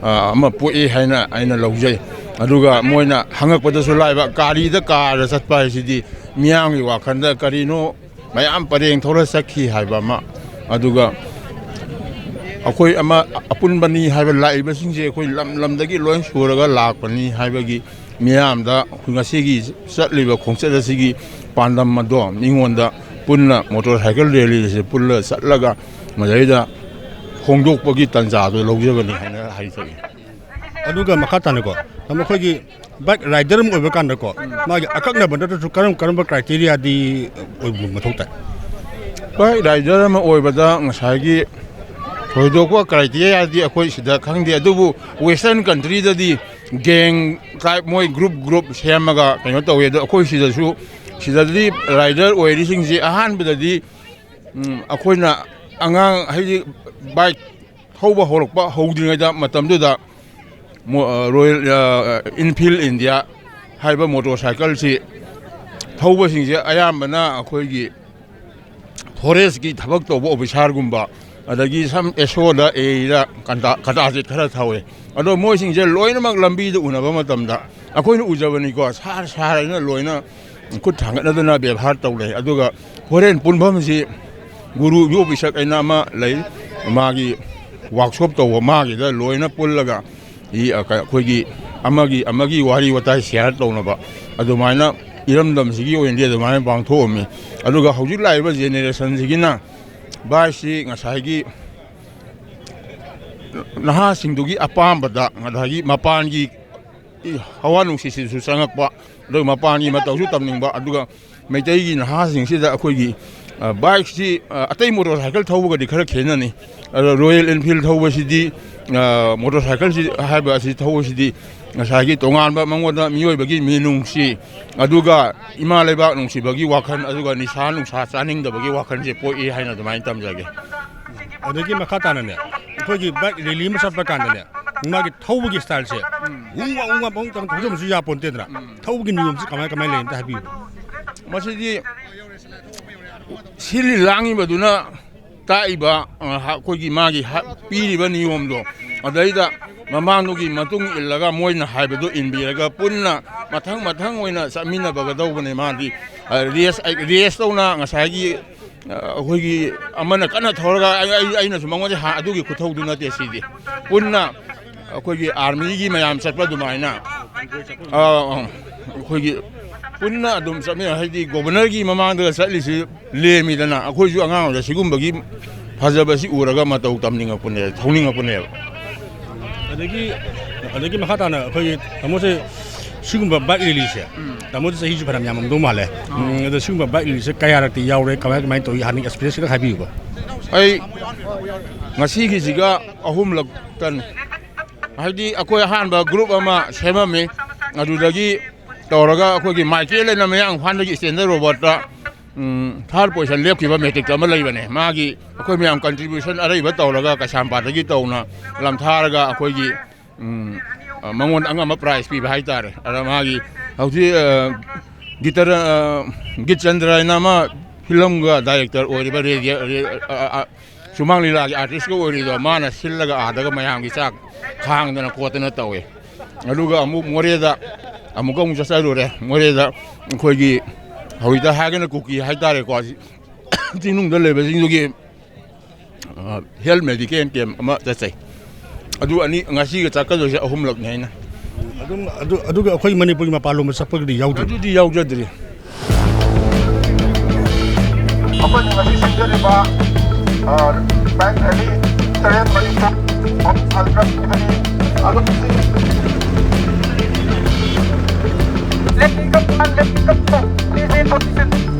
ꯑ, ꯑꯃ ꯄꯣꯛꯏ ꯍꯥꯏꯅ ꯑꯩꯅ ꯂꯧꯖꯩ꯫ ꯑꯗꯨꯒ ꯃꯣꯏꯅ ꯍꯪꯉꯛꯄꯗꯁꯨ ꯂꯥꯏꯕ, ꯒꯥꯔꯤꯗ, ꯀꯥꯔꯗ ꯆꯠꯄ ꯍꯥꯏꯁꯤꯗꯤ ꯃꯤꯌꯥꯝꯒꯤ ꯋꯥꯈꯜꯗ ꯀꯔꯤꯅꯣ ꯃꯌꯥꯝ ꯄꯔꯦꯡ ꯊꯧꯔ ꯆꯠꯈꯤ ꯍꯥꯏꯕ ꯑꯃ, ꯑꯗꯨꯒ ꯑꯩꯈꯣꯏ ꯑꯃ ꯑꯄꯨꯟꯕꯅꯤ ꯍꯥꯏꯕ, ꯂꯥꯛꯏꯕꯁꯤꯡꯁꯦ ꯑꯩꯈꯣꯏ ꯂꯝ ꯂꯝꯗꯒꯤ ꯂꯣꯏ ꯁꯨꯔꯒ ꯂꯥꯛꯄꯅꯤ ꯍꯥꯏꯕꯒꯤ ꯃꯤꯌꯥꯝꯗ ꯉꯁꯤꯒꯤ ꯆꯠꯂꯤꯕ ꯈꯣꯡꯆꯠ ꯑꯁꯤꯒꯤ ꯄꯥꯟꯗꯝ ꯑꯗꯣ ꯃꯤꯉꯣꯟꯗ ꯄꯨꯟꯅ ꯃꯣꯇꯣꯔ ꯁꯥꯏꯀꯜ ꯔꯦꯂꯤ ꯑꯁꯤ ꯄꯨꯜꯂ ꯆꯠꯂꯒ ꯃꯗꯩꯗ ꯐꯣꯡꯗꯣꯛꯄꯒꯤ ꯇꯥꯟꯖꯥꯗꯣ ꯂꯧꯖꯕꯅꯤ ꯍꯥꯏꯅ ꯍꯥꯏꯖꯒꯦ꯫ ꯑꯗꯨꯒ ꯃꯈꯥ ꯇꯥꯅꯀꯣ, ꯇꯥꯃꯣ, ꯑꯩꯈꯣꯏꯒꯤ ꯕꯥꯏꯛ ꯔꯥꯏꯗꯔ ꯑꯃ ꯑꯣꯏꯕ ꯀꯥꯟꯗꯀꯣ, ꯃꯥꯒꯤ ꯑꯀꯛꯅꯕ ꯅꯠꯇ꯭ꯔꯁꯨ ꯀꯔꯝ ꯀꯔꯝꯕ ꯀ꯭ꯔꯥꯏꯇꯦꯔꯤꯌꯥꯗꯤ ꯑꯣꯏꯕ ꯃꯊꯧ ꯇꯥꯏ? ꯕꯥꯏꯛ ꯔꯥꯏꯗꯔ ꯑꯃ ꯑꯣꯏꯕꯗ ꯉꯁꯥꯏꯒꯤ ꯊꯣꯏꯗꯣꯛꯄ ꯀ꯭ꯔꯥꯏꯇꯦꯔꯤꯌꯥꯗꯤ ꯑꯩꯈꯣꯏ ꯁꯤꯗ ꯈꯪꯗꯦ, ꯑꯗꯨꯕꯨ ꯋꯦꯁꯇꯔꯟ ꯀꯟꯇ꯭ꯔꯤꯗꯗꯤ ꯒꯦꯡ ꯇꯥꯏꯞ, ꯃꯣꯏ ꯒ꯭ꯔꯨꯞ ꯒ꯭ꯔꯨꯞ ꯁꯦꯝꯃꯒ ꯀꯩꯅꯣ ꯇꯧꯋꯦ꯫ ꯑꯗꯣ ꯑꯩꯈꯣꯏ ꯁꯤꯗꯁꯨ, ꯁꯤꯗꯗꯤ ꯔꯥꯏꯗꯔ ꯑꯣꯏꯔꯤꯁꯤꯡꯁꯤ ꯑꯍꯥꯟꯕꯗꯗꯤ, ꯎꯝ, ꯑꯩꯈꯣꯏꯅ ꯑꯉꯥꯡ, ꯍꯥꯏꯗꯤ, ꯕꯥꯏꯛ ꯊꯧꯕ ꯍꯧꯔꯛꯄ ꯍꯧꯗ꯭ꯔꯤꯉꯩꯗ ꯃꯇꯝꯗꯨꯗ ꯃꯣ-, ꯑ, ꯔꯣꯌꯦꯜ, ꯑ, ꯏꯟꯐꯤꯜ ꯏꯟꯗꯤꯌꯥ ꯍꯥꯏꯕ ꯃꯣꯇꯣꯔ ꯁꯥꯏꯀꯜꯁꯤ ꯊꯧꯕꯁꯤꯡꯁꯦ ꯑꯌꯥꯝꯕꯅ ꯑꯩꯈꯣꯏꯒꯤ ꯐꯣꯔꯦꯁꯀꯤ ꯊꯕꯛ ꯇꯧꯕ ꯑꯣꯐꯤꯁꯥꯔꯒꯨꯝꯕ, ꯑꯗꯒꯤ ꯁꯝ ꯑꯦꯁꯣꯗ, ꯑꯦꯗ ꯀꯟꯇꯥ-, ꯀꯇꯥꯁꯦꯠ ꯈꯔ ꯊꯧꯋꯦ꯫ ꯑꯗꯣ ꯃꯣꯏꯁꯤꯡꯁꯦ ꯂꯣꯏꯅꯃꯛ ꯂꯝꯕꯤꯗ ꯎꯅꯕ ꯃꯇꯝꯗ ꯑꯩꯈꯣꯏꯅ ꯎꯖꯕꯅꯤꯀꯣ, "ꯁꯥꯔ, ꯁꯥꯔ" ꯍꯥꯏꯅ ꯂꯣꯏꯅ ꯈꯨꯠ ꯊꯥꯡꯒꯠꯅꯗꯅ ꯕꯦꯕꯥꯔ ꯇꯧꯅꯩ꯫ ꯑꯗꯨꯒ ꯍꯣꯔꯦꯟ ꯄꯨꯟꯐꯝꯁꯤ ꯒꯨꯔꯨ ꯌꯣꯄꯤꯁꯛ ꯍꯥꯏꯅ ꯑꯃ ꯂꯩ, ꯃꯥꯒꯤ ꯋꯥꯛꯁꯣꯞ ꯇꯧꯕ, ꯃꯥꯒꯤꯗ ꯂꯣꯏꯅ ꯄꯨꯜꯂꯒ ꯏ-, ꯑ, ꯀ-, ꯑꯩꯈꯣꯏꯒꯤ ꯑꯃꯒꯤ ꯑꯃꯒꯤ ꯋꯥꯔꯤ ꯋꯥꯇꯥꯏ ꯁꯤꯌꯥꯔ ꯇꯧꯅꯕ ꯑꯗꯨꯃꯥꯏꯅ ꯏꯔꯝꯗꯝꯁꯤꯒꯤ ꯑꯣꯏꯅꯗꯤ ꯑꯗꯨꯃꯥꯏꯅ ꯄꯥꯡꯊꯣꯛꯑꯝꯃꯤ꯫ ꯑꯗꯨꯒ ꯍꯧꯖꯤꯛ ꯂꯥꯛꯏꯕ ꯖꯦꯅꯦꯔꯦꯁꯟꯁꯤꯒꯤꯅ ꯕꯥꯏꯛꯁꯤ ꯉꯁꯥꯏꯒꯤ ꯅꯍꯥꯁꯤꯡꯗꯨꯒꯤ ꯑꯄꯥꯝꯕꯗ ꯉꯁꯥꯏꯒꯤ ꯃꯄꯥꯟꯒꯤ ꯏ-, ꯍꯋꯥ ꯅꯨꯡꯁꯤꯠꯁꯤꯁꯨ ꯆꯪꯉꯛꯄ, ꯑꯗꯨꯒ ꯃꯄꯥꯟꯒꯤ ꯃꯇꯧꯁꯨ ꯇꯝꯅꯤꯡꯕ, ꯑꯗꯨꯒ ꯃꯩꯇꯩꯒꯤ ꯅꯍꯥꯁꯤꯡꯁꯤꯗ ꯑꯩꯈꯣꯏꯒꯤ, ꯑ, ꯕꯥꯏꯛꯁꯤ, ꯑ, ꯑꯇꯩ ꯃꯣꯇꯣꯔ ꯁꯥꯏꯀꯜ ꯊꯧꯕꯒꯗꯤ ꯈꯔ ꯈꯦꯠꯅꯅꯤ꯫ ꯑꯗꯣ ꯔꯣꯌꯦꯜ ꯏꯟꯐꯤꯜ ꯊꯧꯕꯁꯤꯗꯤ, ꯑ, ꯃꯣꯇꯣꯔ ꯁꯥꯏꯀꯜꯁꯤ ꯍꯥꯏꯕ ꯑꯁꯤ ꯊꯧꯕꯁꯤꯗꯤ ꯉꯁꯥꯏꯒꯤ ꯇꯣꯉꯥꯟꯕ ꯃꯉꯣꯟꯗ ꯃꯤꯑꯣꯏꯕꯒꯤ ꯃꯤꯅꯨꯡꯁꯤ, ꯑꯗꯨꯒ ꯏꯃꯥ ꯂꯩꯕꯥꯛ ꯅꯨꯡꯁꯤꯕꯒꯤ ꯋꯥꯈꯜ, ꯑꯗꯨꯒ ꯅꯤꯁꯥ ꯅꯨꯡꯁꯥ ꯆꯥꯅꯤꯡꯗꯕꯒꯤ ꯋꯥꯈꯜꯁꯦ ꯄꯣꯛꯏ ꯍꯥꯏꯅ ꯑꯗꯨꯃꯥꯏꯅ ꯇꯝꯖꯒꯦ꯫ ꯑꯗꯒꯤ ꯃꯈꯥ ꯇꯥꯅꯅꯦ, ꯑꯩꯈꯣꯏꯒꯤ ꯕꯥꯏꯛ ꯔꯦꯂꯤ ꯑꯃ ꯆꯠꯄ ꯀꯥꯟꯗꯅꯦ, ꯃꯥꯒꯤ ꯊꯧꯕꯒꯤ ꯁ꯭ꯇꯥꯏꯜꯁꯦ ꯎꯝ꯫ ꯎꯪ ꯋꯥ ꯎꯪ ꯋꯥ ꯄꯪꯊꯧ ꯊꯧꯖꯟꯕꯁꯨ ꯌꯥꯄꯣꯟꯇꯦꯗꯅ꯫ ꯎꯝ꯫ ꯊꯧꯕꯒꯤ ꯅꯤꯌꯣꯝꯁꯤ ꯀꯃꯥꯏ ꯀꯃꯥꯏ ꯂꯩ ꯑꯝꯇ ꯍꯥꯏꯕꯤꯌꯨ꯫ ꯃꯁꯤꯗꯤ ꯁꯤꯜꯂꯤ ꯂꯥꯡꯉꯤꯕꯗꯨꯅ ꯇꯥꯛꯏꯕ, ꯑ, ꯍ-, ꯑꯩꯈꯣꯏꯒꯤ ꯃꯥꯒꯤ ꯍ-, ꯄꯤꯔꯤꯕ ꯅꯤꯌꯣꯝꯗꯣ, ꯑꯗꯩꯗ ꯃꯃꯥꯡꯗꯨꯒꯤ ꯃꯇꯨꯡ ꯏꯜꯂꯒ ꯃꯣꯏꯅ ꯍꯥꯏꯕꯗꯨ ꯏꯟꯕꯤꯔꯒ ꯄꯨꯟꯅ ꯃꯊꯪ ꯃꯊꯪ ꯑꯣꯏꯅ ꯆꯠꯃꯤꯟꯅꯕꯒꯗꯧꯕꯅꯦ꯫ ꯃꯥꯗꯤ, ꯑ, ꯔꯦꯁ, ꯔꯦꯁ ꯇꯧꯅ ꯉꯁꯥꯏꯒꯤ, ꯑ, ꯑꯩꯈꯣꯏꯒꯤ ꯑꯃꯅ ꯀꯟꯅ ꯊꯧꯔꯒ ꯑꯩ, ꯑꯩ, ꯑꯩꯅꯁꯨ ꯃꯉꯣꯟꯗ ꯍꯥ-, ꯑꯗꯨꯒꯤ ꯈꯨꯊꯧꯗꯨ ꯅꯠꯇꯦ ꯁꯤꯗꯤ꯫ ꯄꯨꯟꯅ ꯑꯩꯈꯣꯏꯒꯤ ꯑꯥꯔꯃꯤꯒꯤ ꯃꯌꯥꯝ ꯆꯠꯄ ꯑꯗꯨꯃꯥꯏꯅ, ꯑꯥ, ꯑꯥ, ꯑꯩꯈꯣꯏꯒꯤ ꯄꯨꯟꯅ ꯑꯗꯨꯝ ꯆꯠꯃꯤꯟꯅ-, ꯍꯥꯏꯗꯤ ꯒꯣꯕꯔꯅꯔꯒꯤ ꯃꯃꯥꯡꯗꯒ ꯆꯠꯂꯤꯁꯤ ꯂꯦꯝꯃꯤꯗꯅ, ꯑꯩꯈꯣꯏꯁꯨ ꯑꯉꯥꯡ ꯑꯣꯏꯔꯤꯉꯩꯗ ꯁꯤꯒꯨꯝꯕꯒꯤ ꯐꯖꯕꯁꯤ ꯎꯔꯒ ꯃꯇꯧ ꯇꯝꯅꯤꯡꯉꯛꯄꯅꯦ, ꯊꯧꯅꯤꯡꯉꯛꯄꯅꯦꯕ꯫ ꯑꯗꯒꯤ, ꯑꯗꯒꯤ ꯃꯈꯥ ꯇꯥꯅ ꯑꯩꯈꯣꯏꯒꯤ ꯇꯥꯃꯣꯁꯦ ꯁꯤꯒꯨꯝꯕ ꯕꯥꯏꯛ ꯔꯦꯂꯤꯁꯦ, ꯎꯝ꯫ ꯇꯥꯃꯣꯁꯦ ꯆꯍꯤꯁꯨ ꯐꯅꯌꯥꯝ ꯌꯥꯝꯃꯝꯗꯧ ꯃꯥꯜꯂꯦ꯫ ꯑꯥ꯫ ꯎꯝ, ꯑꯗꯣ ꯁꯤꯒꯨꯝꯕ ꯕꯥꯏꯛ ꯔꯦꯂꯤꯁꯦ ꯀꯌꯥꯔꯛꯇꯤ ꯌꯥꯎꯔꯦ, ꯀꯃꯥꯏ, ꯀꯃꯥꯏꯅ ꯇꯧꯏ, ꯍꯥꯟꯅꯒꯤ ꯑꯦꯛꯁꯄꯤꯔꯤꯌꯦꯟꯁ ꯈꯤꯇꯪ ꯍꯥꯏꯕꯤꯌꯨꯕ꯫ ꯑꯩ ꯉꯁꯤꯒꯤꯁꯤꯒ ꯑꯍꯨꯝꯂꯛꯇꯅꯤ꯫ ꯍꯥꯏꯗꯤ ꯑꯩꯈꯣꯏ ꯑꯍꯥꯟꯕ ꯒ꯭ꯔꯨꯞ ꯑꯃ ꯁꯦꯝꯃꯝꯃꯤ, ꯑꯗꯨꯗꯒꯤ ꯇꯧꯔꯒ ꯑꯩꯈꯣꯏꯒꯤ ꯃꯥꯏꯀꯦꯜ ꯑꯅ ꯃꯌꯥꯡ ꯏꯝꯐꯥꯜꯗꯒꯤ ꯏꯁꯇꯦꯟꯗꯔ ꯔꯣꯕꯣꯠꯇ, ꯎꯝ, ꯊꯥꯔꯠ ꯄꯣꯖꯤꯁꯟ ꯂꯦꯞꯈꯤꯕ ꯃꯦꯇ꯭ꯔꯤꯛꯇ ꯑꯃ ꯂꯩꯕꯅꯦ꯫ ꯃꯥꯒꯤ ꯑꯩꯈꯣꯏ ꯃꯌꯥꯝ ꯀꯟꯇ꯭ꯔꯤꯕ꯭ꯌꯨꯁꯟ ꯑꯔꯩꯕ ꯇꯧꯔꯒ ꯀꯩꯁꯥꯝꯄꯥꯠꯇꯒꯤ ꯇꯧꯅ ꯂꯝꯊꯥꯔꯒ ꯑꯩꯈꯣꯏꯒꯤ, ꯎꯝ, ꯑ, ꯃꯉꯣꯟꯗ ꯑꯉꯝꯕ ꯄ꯭ꯔꯥꯏꯖ ꯄꯤꯕ ꯍꯥꯏꯇꯥꯔꯦ꯫ ꯑꯗ ꯃꯥꯒꯤ ꯍꯧꯖꯤꯛ, ꯑ, ꯒꯤꯇꯔ, ꯑ, ꯒꯤꯠꯆꯟꯗ꯭ꯔ ꯍꯥꯏꯅ ꯑꯃ ꯐꯤꯂꯝꯒ ꯗꯥꯏꯔꯦꯛꯇꯔ ꯑꯣꯏꯔꯤꯕ ꯔꯦꯗꯤꯌꯣ-, ꯔꯦ-, ꯑ, ꯑ, ꯑ, ꯁꯨꯃꯥꯡ ꯂꯤꯂꯥꯒꯤ ꯑꯥꯔꯇꯤꯁꯀ ꯑꯣꯏꯔꯤꯗꯣ, ꯃꯥꯅ ꯁꯤꯜꯂꯒ ꯑꯥꯗꯒ ꯃꯌꯥꯝꯒꯤ ꯆꯥꯛ ꯈꯥꯡꯗꯅ ꯈꯣꯠꯇꯅ ꯇꯧꯋꯦ꯫ ꯑꯗꯨꯒ ꯑꯃꯨꯛ ꯃꯣꯔꯦꯗ ꯑꯃꯨꯛꯀ ꯑꯃꯨꯛ ꯆꯠꯆꯔꯨꯔꯦ꯫ ꯃꯣꯔꯦꯗ ꯑꯩꯈꯣꯏꯒꯤ ꯍꯧꯖꯤꯛꯇ ꯍꯥꯏꯔꯒꯅ ꯀꯨꯀꯤ ꯍꯥꯏꯇꯥꯔꯦꯀꯣ, ꯆꯤꯡꯅꯨꯡꯗ ꯂꯩꯕꯁꯤꯡꯗꯨꯒꯤ, ꯑ, ꯍꯦꯜꯊ ꯃꯦꯗꯤꯀꯦꯜ ꯀꯦꯝꯞ ꯑꯃ ꯆꯠꯆꯩ꯫ ꯑꯗꯨ ꯑꯅꯤ, ꯉꯁꯤꯒ ꯆꯠꯀꯗꯣꯏꯁꯦ ꯑꯍꯨꯝꯂꯛꯅꯤ ꯑꯩꯅ꯫ ꯑꯗꯨꯝ ꯑꯗꯨ, ꯑꯗꯨꯒ ꯑꯩꯈꯣꯏ ꯃꯅꯤꯄꯨꯔꯒꯤ ꯃꯄꯥꯟ ꯂꯣꯝꯗ ꯆꯠꯄꯒꯤꯗꯤ ꯌꯥꯎꯗ꯭ꯔꯤ꯫ ꯑꯗꯨꯗꯤ ꯌꯥꯎꯖꯗ꯭ꯔꯤ꯫ ꯑꯩꯈꯣꯏꯅ ꯉꯁꯤ ꯁꯤꯟꯖꯔꯤꯕ, ꯑ, ꯕꯥꯏꯛ ꯔꯦꯂꯤ ꯇꯔꯦꯠ ꯃꯔꯤ ꯑꯜꯇ꯭ꯔꯥ ꯑꯗꯨꯝ Let me come, let me come. Please in position.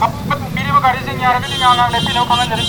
ꯃꯄꯨ ꯄꯨꯕꯤꯔꯤꯕ ꯒꯥꯔꯤꯁꯤꯡ ꯌꯥꯔꯒꯗꯤ ꯉꯥꯏꯍꯥꯛ ꯉꯥꯏꯍꯥꯛ ꯂꯦꯞꯄꯤꯅꯕ ꯈꯪꯍꯟꯖꯔꯤ꯫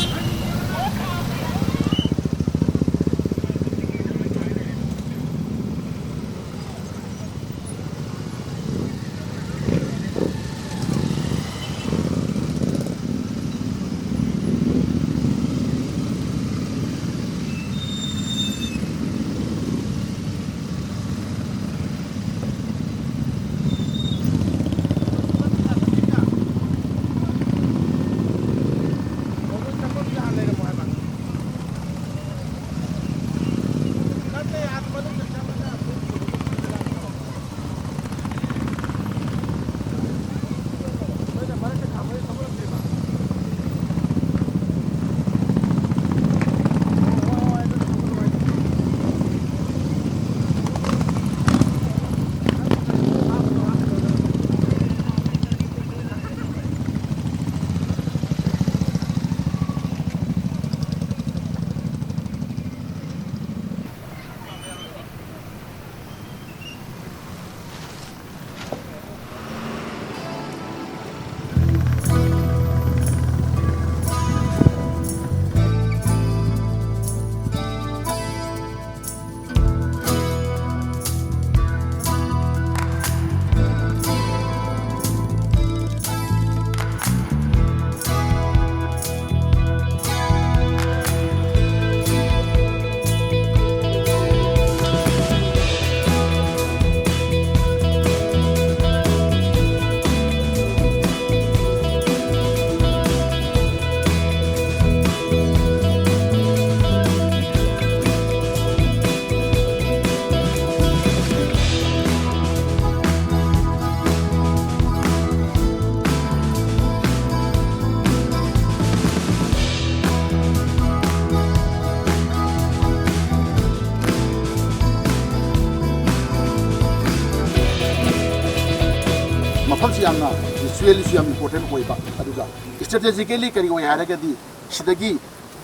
ꯃꯐꯝꯁꯤ ꯌꯥꯝꯅ ꯔꯤꯆꯨꯋꯦꯜꯂꯤꯁꯨ ꯌꯥꯝ ꯏꯝꯄꯣꯔꯇꯦꯟ ꯑꯣꯏꯕ, ꯑꯗꯨꯒ ꯁ꯭ꯇ꯭ꯔꯦꯇꯦꯖꯤꯀꯦꯜꯂꯤ ꯀꯔꯤ ꯑꯣꯏ ꯍꯥꯏꯔꯒꯗꯤ, ꯁꯤꯗꯒꯤ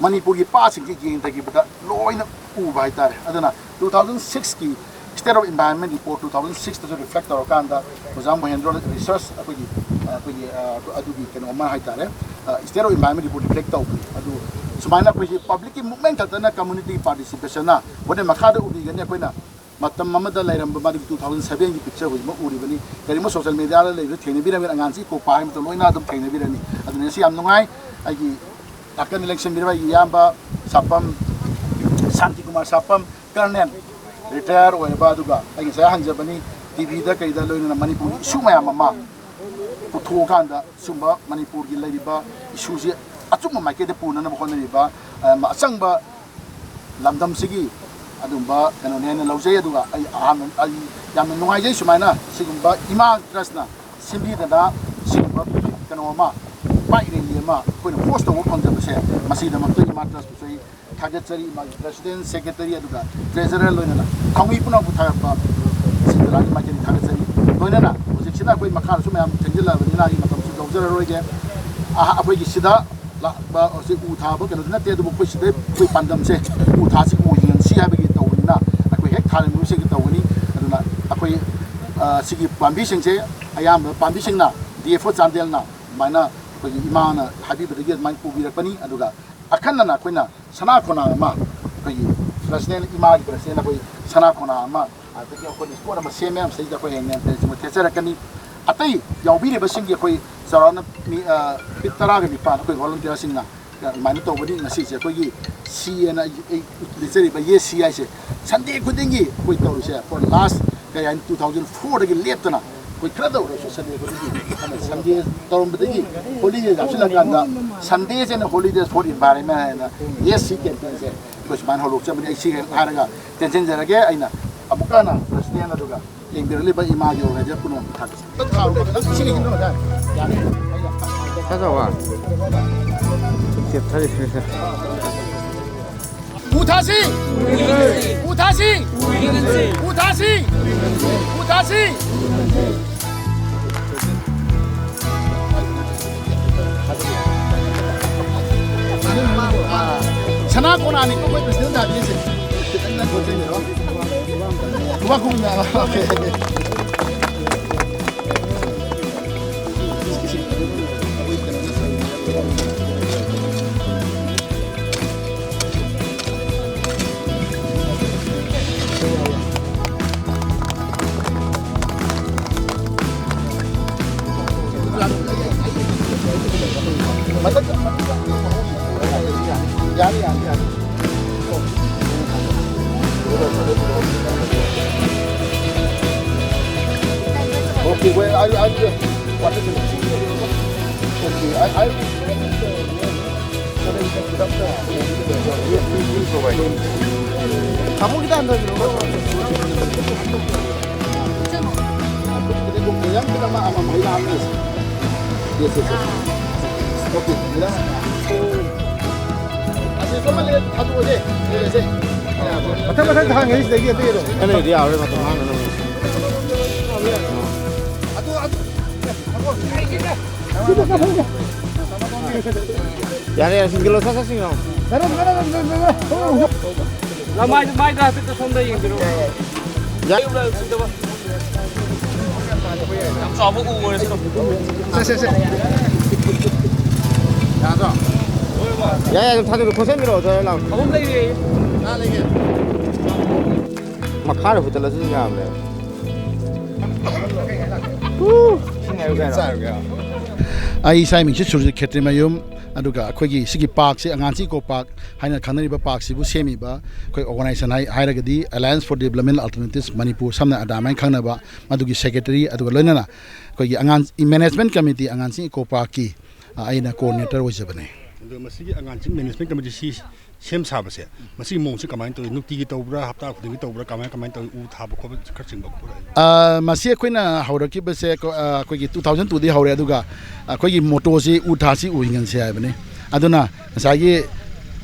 ꯃꯅꯤꯄꯨꯔꯒꯤ ꯄꯥꯠꯁꯤꯡꯁꯤ ꯌꯦꯡꯊꯈꯤꯕꯗ ꯂꯣꯏꯅ ꯎꯕ ꯍꯥꯏꯇꯥꯔꯦ꯫ ꯑꯗꯨꯅ two thousand sixꯀꯤ State of Environment Report two thousand six ꯇꯁꯨ reflect ꯇꯧꯔꯀꯥꯟꯗ ꯑꯣꯖꯥ ꯃꯣꯍꯦꯟꯗ꯭ꯔꯣꯅ research ꯑꯩꯈꯣꯏꯒꯤ, ꯑ, ꯑꯩꯈꯣꯏꯒꯤ, ꯑ, ꯑꯗꯨꯒꯤ ꯀꯩꯅꯣ ꯑꯃ ꯍꯥꯏꯇꯥꯔꯦ, ꯑ, State of Environment Report reflect ꯇꯧꯕꯅꯤ꯫ ꯑꯗꯨ ꯁꯨꯃꯥꯏꯅ ꯑꯩꯈꯣꯏꯁꯤ public ꯀꯤ movement ꯈꯛꯇꯅ, community participation ꯅ ꯍꯣꯔꯦꯟ ꯃꯈꯥꯗ ꯎꯕꯤꯒꯅꯤ꯫ ꯑꯩꯈꯣꯏꯅ ꯃꯇꯝ ꯑꯃꯗ ꯂꯩꯔꯝꯕ ꯃꯗꯨꯒꯤ two thousand seven ꯒꯤ picture ꯍꯧꯖꯤꯛꯃꯛ ꯎꯔꯤꯕꯅꯤ꯫ ꯀꯔꯤꯒꯨꯝꯕ social media ꯗ ꯂꯩꯕꯗ ꯊꯦꯡꯅꯕꯤꯔꯝꯒꯅꯤ, ꯑꯉꯥꯡꯁꯤ ꯀꯣꯛ ꯄꯥꯏꯕ ꯃꯇꯝꯗ ꯂꯣꯏꯅ ꯑꯗꯨꯝ ꯊꯦꯡꯅꯕꯤꯔꯅꯤ꯫ ꯑꯗꯨꯅ ꯉꯁꯤ ꯌꯥꯝ ꯅꯨꯡꯉꯥꯏ꯫ ꯑꯩꯒꯤ ꯅꯥꯀꯟꯗ ꯂꯦꯡꯁꯤꯟꯕꯤꯔꯤꯕ ꯑꯩꯒꯤ ꯏꯌꯥꯝꯕ ꯁꯥꯄꯝ, ꯁꯥꯟꯇꯤ ꯀꯨꯃꯥꯔ ꯁꯥꯄꯝ, colonel, retire ꯑꯣꯏꯔꯕ, ꯑꯗꯨꯒ ꯑꯩ ꯉꯁꯥꯏ ꯍꯪꯖꯕꯅꯤ, T V ꯗ ꯀꯩꯗ ꯂꯣꯏꯅꯅ ꯃꯅꯤꯄꯨꯔꯒꯤ issue ꯃꯌꯥꯝ ꯑꯃ ꯄꯨꯊꯣꯛꯑꯀꯥꯟꯗ ꯁꯨꯝꯕ ꯃꯅꯤꯄꯨꯔꯒꯤ ꯂꯩꯔꯤꯕ issue ꯁꯤ ꯑꯆꯨꯝꯕ ꯃꯥꯏꯀꯩꯗ ꯄꯨꯅꯅꯕ ꯍꯣꯠꯅꯔꯤꯕ, ꯑ, ꯑꯆꯪꯕ ꯂꯝꯗꯝꯁꯤꯒꯤ ꯑꯗꯨꯝꯕ ꯀꯩꯅꯣꯅꯦ ꯍꯥꯏꯅ ꯂꯧꯖꯩ꯫ ꯑꯗꯨꯒ ꯑꯩ ꯑꯍꯥꯟꯕ, ꯑꯩ ꯌꯥꯝꯅ ꯅꯨꯡꯉꯥꯏꯖꯩ ꯁꯨꯃꯥꯏꯅ ꯁꯤꯒꯨꯝꯕ ꯏꯃꯥ ꯇ꯭ꯔꯁꯅ ꯁꯤꯟꯕꯤꯗꯅ ꯁꯤꯒꯨꯝꯕ ꯀꯩꯅꯣ ꯑꯃ, bike rally ꯑꯃ ꯑꯩꯈꯣꯏꯅ host ꯇꯧꯕ ꯐꯪꯖꯕꯁꯦ, ꯃꯁꯤꯒꯤꯗꯃꯛꯇ ꯏꯃꯥ ꯇ꯭ꯔꯁꯄꯨꯁꯨ ꯑꯩ ꯊꯥꯒꯠꯆꯔꯤ꯫ ꯏꯃꯥꯒꯤ president, secretary, ꯑꯗꯨꯒ treasurer ꯂꯣꯏꯅꯅ ꯊꯧꯃꯤ ꯄꯨꯝꯅꯃꯛꯄꯨ ꯊꯥꯒꯠꯄ ꯁꯤꯟꯖꯂꯥꯒꯤ ꯃꯥꯏꯀꯩꯗꯒꯤ ꯊꯥꯒꯠꯆꯔꯤ꯫ ꯂꯣꯏꯅꯅ ꯍꯧꯖꯤꯛꯁꯤꯅ ꯑꯩꯈꯣꯏ ꯃꯈꯥꯗꯁꯨ ꯃꯌꯥꯝ ꯊꯦꯡꯖꯤꯜꯂꯛꯑꯕꯅꯤꯅ ꯑꯩ ꯃꯇꯝꯁꯨ ꯂꯧꯖꯔꯔꯣꯏꯒꯦ꯫ ꯑꯍ-, ꯑꯩꯈꯣꯏꯒꯤ ꯁꯤꯗ ꯂꯥꯛꯄ ꯍꯧꯖꯤꯛ ꯎ ꯊꯥꯕ ꯀꯩꯅꯣꯗꯨ ꯅꯠꯇꯦ, ꯑꯗꯨꯕꯨ ꯑꯩꯈꯣꯏ ꯁꯤꯗ ꯑꯩꯈꯣꯏ ꯄꯥꯟꯗꯝꯁꯦ ꯎ ꯊꯥꯁꯤ ꯎ ꯌꯦꯡꯁꯤ ꯍꯥꯏꯕꯒꯤ ꯇꯧꯕꯅꯤꯅ ꯑꯩꯈꯣꯏ ꯍꯦꯛ ꯊꯥꯔꯝꯃꯤꯕꯁꯤꯡꯁꯤ ꯇꯧꯒꯅꯤ꯫ ꯑꯗꯨꯅ ꯑꯩꯈꯣꯏ, ꯑ, ꯁꯤꯒꯤ ꯄꯥꯝꯕꯤꯁꯤꯡꯁꯦ ꯑꯌꯥꯝꯕ ꯄꯥꯝꯕꯤꯁꯤꯡꯅ D F O ꯆꯥꯟꯗꯦꯜꯅ ꯑꯗꯨꯃꯥꯏꯅ ꯑꯩꯈꯣꯏꯒꯤ ꯏꯃꯥꯅ ꯍꯥꯏꯕꯤꯕꯗꯒꯤ ꯑꯗꯨꯃꯥꯏꯅ ꯄꯨꯕꯤꯔꯛꯄꯅꯤ꯫ ꯑꯗꯨꯒ ꯑꯈꯟꯅꯅ ꯑꯩꯈꯣꯏꯅ ꯁꯅꯥ ꯀꯣꯅꯥ ꯑꯃ, ꯑꯩꯈꯣꯏꯒꯤ president, ꯏꯃꯥꯒꯤ president ꯑꯩꯈꯣꯏ ꯁꯅꯥ ꯀꯣꯅꯥ ꯑꯃ, ꯑꯗꯒꯤ ꯑꯩꯈꯣꯏꯅ spot ꯑꯃ ꯁꯦꯝꯃꯦ꯫ ꯃꯁꯤꯗꯩꯗ ꯑꯩꯈꯣꯏ ꯍꯌꯦꯡ ꯃꯌꯥꯝ ꯄꯦꯔꯦꯟꯁꯤꯡꯕꯨ ꯊꯦꯠꯆꯔꯛꯀꯅꯤ꯫ ꯑꯇꯩ ꯌꯥꯎꯕꯤꯔꯤꯕꯁꯤꯡꯒꯤ ꯑꯩꯈꯣꯏ ꯆꯥꯎꯔꯥꯛꯅ ꯃꯤ, ꯑ, feet ꯇꯔꯥꯒ ꯅꯤꯄꯥꯟ ꯑꯩꯈꯣꯏ volunteerꯁꯤꯡꯅ ꯑꯗꯨꯃꯥꯏꯅ ꯇꯧꯕꯅꯤ꯫ ꯉꯁꯤꯁꯦ ꯑꯩꯈꯣꯏꯒꯤ C ꯍꯥꯏꯅ ꯑꯩ, ꯑꯩ ꯂꯤꯠꯆꯔꯤꯕ ꯌꯦ ꯁꯤ ꯍꯥꯏꯁꯦ Sunday ꯈꯨꯗꯤꯡꯒꯤ ꯑꯩꯈꯣꯏ ꯇꯧꯔꯤꯁꯦ for last ꯀꯩ ꯍꯥꯏꯅꯤ, two thousand four ꯗꯒꯤ ꯂꯦꯞꯇꯅ ꯑꯩꯈꯣꯏ ꯈꯔꯗ ꯑꯣꯏꯔꯁꯨ Sunday ꯈꯨꯗꯤꯡꯒꯤ ꯑꯗꯨꯅ Sunday ꯇꯧꯔꯝꯕꯗꯒꯤ holiday ꯍꯥꯞꯆꯤꯜꯂꯀꯥꯟꯗ Sundays and Holidays for Environment ꯍꯥꯏꯅ ꯌꯦ ꯁꯤ campaignꯁꯦ ꯑꯩꯈꯣꯏ ꯁꯨꯃꯥꯏꯅ ꯍꯧꯗꯣꯛꯆꯕꯅꯤ꯫ ꯑꯩ ꯁꯤ ꯍꯥꯏꯔꯒ ꯇꯦꯟꯁꯤꯟꯖꯔꯒꯦ꯫ ꯑꯩꯅ ꯑꯃꯨꯛꯀ ꯍꯟꯅ president ꯑꯗꯨꯒ ꯌꯦꯡꯕꯤꯔꯛꯂꯤꯕ ꯏꯃꯥꯒꯤ organizer ꯄꯨꯝꯅꯃꯛꯄꯨ ꯊꯥꯒꯠꯆꯔꯤ꯫ ꯁꯥꯖꯥꯋꯥ꯫ ꯆꯦꯞꯊꯔꯤꯁꯦ꯫ ꯎ ꯊꯥꯁꯤ! ꯎ ꯊꯥꯁꯤ! ꯎ ꯊꯥꯁꯤ! ꯎ ꯊꯥꯁꯤ! ꯁꯅꯥ ꯀꯣꯅꯥꯅꯤꯀꯣ ꯑꯩꯈꯣꯏ president ꯍꯥꯏꯕꯤꯔꯤꯁꯦ꯫ ꯈꯤꯇꯪ ꯅꯪ ꯈꯣꯠꯆꯤꯟꯕꯤꯔꯣ꯫ ꯃꯈꯨꯝꯅ꯫ ꯌꯥꯅꯤ, ꯌꯥꯅꯤ, ꯌꯥꯅꯤ꯫ Okay, well, I, I, what is it? Okay, I, I, ꯇꯥꯃꯣ ꯈꯤꯇꯪ ꯍꯟꯊꯕꯤꯔꯣ꯫ ꯃꯊꯪ ꯃꯊꯪ ꯊꯥꯡꯉꯦ ꯁꯤꯗꯒꯤ ꯑꯇꯩ ꯑꯗꯨꯝ꯫ ꯑꯩꯅꯗꯤ ꯌꯥꯔꯣꯏ, ꯃꯇꯝ ꯃꯥꯡꯅꯅꯕ꯫ ꯌꯥꯔꯦ, ꯌꯥꯔꯦ, ꯁꯤꯡꯒꯜꯂꯣ, ꯁꯠ ꯁꯠ ꯁꯤꯡꯉꯣ꯫ ꯂꯃꯥꯏꯗꯨ, ꯃꯥꯏꯗ ꯍꯥꯏꯐꯦꯠꯇ ꯁꯣꯝꯗ ꯌꯦꯡꯕꯤꯔꯣ꯫ ꯌꯥꯏ꯫ ꯌꯥꯝ ꯆꯥꯎꯕ ꯎ ꯑꯣꯏꯔꯁꯅꯨ꯫ ꯁꯦ, ꯁꯦ, ꯁꯦ꯫ ꯌꯥꯗ꯭ꯔꯣ? ꯌꯥꯏ, ꯌꯥꯏ, ꯑꯗꯨꯝ ꯊꯥꯗꯣꯛꯄꯤꯔꯣ, ꯈꯣꯠꯆꯟꯕꯤꯔꯛꯑꯣ, ꯊꯣꯔꯛꯑꯣ ꯂꯥꯎ꯫ ꯑꯍꯨꯝ ꯂꯩꯔꯦ꯫ ꯉꯥ ꯂꯩꯒꯦ꯫ ꯃꯈꯥꯗ ꯍꯨꯠꯇꯠꯂꯁꯨ ꯑꯗꯨꯝ ꯌꯥꯕꯅꯦ꯫ ꯎ! ꯏꯁꯤꯡ ꯍꯥꯏꯌꯨ ꯀꯩꯅꯣ? ꯑꯩ ꯏꯁꯥ ꯃꯤꯡꯁꯤ ꯁꯨꯔꯖꯤꯠ ꯈꯦꯇ꯭ꯔꯤꯃꯌꯨꯝ, ꯑꯗꯨꯒ ꯑꯩꯈꯣꯏꯒꯤ ꯁꯤꯒꯤ ꯄꯥꯔꯛꯁꯤ ꯑꯉꯥꯟꯁꯤ ꯏꯀꯣ ꯄꯥꯔꯛ ꯍꯥꯏꯅ ꯈꯪꯅꯔꯤꯕ ꯄꯥꯔꯛꯁꯤꯕꯨ ꯁꯦꯝꯃꯤꯕ ꯑꯩꯈꯣꯏ ꯑꯣꯔꯒꯅꯥꯏꯖꯦꯁꯟ ꯍꯥꯏ-, ꯍꯥꯏꯔꯒꯗꯤ Alliance for Development Alternatives Manipur, ꯁꯝꯅ ꯑꯗꯥꯃꯥꯏꯅ ꯈꯪꯅꯕ, ꯃꯗꯨꯒꯤ ꯁꯦꯀ꯭ꯔꯦꯇꯔꯤ, ꯑꯗꯨꯒ ꯂꯣꯏꯅꯅ ꯑꯩꯈꯣꯏꯒꯤ ꯑꯉꯥꯡ ꯃꯦꯅꯦꯖꯃꯦꯟ ꯀꯃꯤꯇꯤ ꯑꯉꯥꯟꯁꯤꯡ ꯏꯀꯣ ꯄꯥꯔꯛꯀꯤ, ꯑ, ꯑꯩꯅ ꯀꯣꯑꯣꯔꯗꯤꯅꯦꯇꯔ ꯑꯣꯏꯖꯕꯅꯦ꯫ ꯑꯗꯣ ꯃꯁꯤꯒꯤ ꯑꯉꯥꯟꯁꯤꯡ ꯃꯦꯅꯦꯖꯃꯦꯟ ꯀꯃꯤꯇꯤ ꯁꯤ ꯁꯦꯝ ꯁꯥꯕꯁꯦ, ꯃꯁꯤꯒꯤ ꯃꯑꯣꯡꯁꯦ ꯀꯃꯥꯏꯅ ꯇꯧꯏ? ꯅꯨꯡꯇꯤꯒꯤ ꯇꯧꯕ꯭ꯔꯥ, ꯍꯞꯇꯥ ꯈꯨꯗꯤꯡꯒꯤ ꯇꯧꯕ꯭ꯔꯥ, ꯀꯃꯥꯏ, ꯀꯃꯥꯏꯅ ꯇꯧꯏ? ꯎ ꯊꯥꯕ ꯈꯣꯠꯄ ꯈꯔ ꯆꯤꯡꯕ ꯈꯣꯠꯄ? ꯑ, ꯃꯁꯤ ꯑꯩꯈꯣꯏꯅ ꯍꯧꯔꯛꯈꯤꯕꯁꯦ, ꯑ, ꯑꯩꯈꯣꯏꯒꯤ two thousand two ꯗꯒꯤ ꯍꯧꯔꯦ, ꯑꯗꯨꯒ ꯑꯩꯈꯣꯏꯒꯤ ꯃꯣꯇꯣꯁꯤ "ꯎ ꯊꯥꯁꯤ, ꯎ ꯍꯤꯡꯍꯟꯁꯤ" ꯍꯥꯏꯕꯅꯤ꯫ ꯑꯗꯨꯅ ꯉꯁꯥꯏꯒꯤ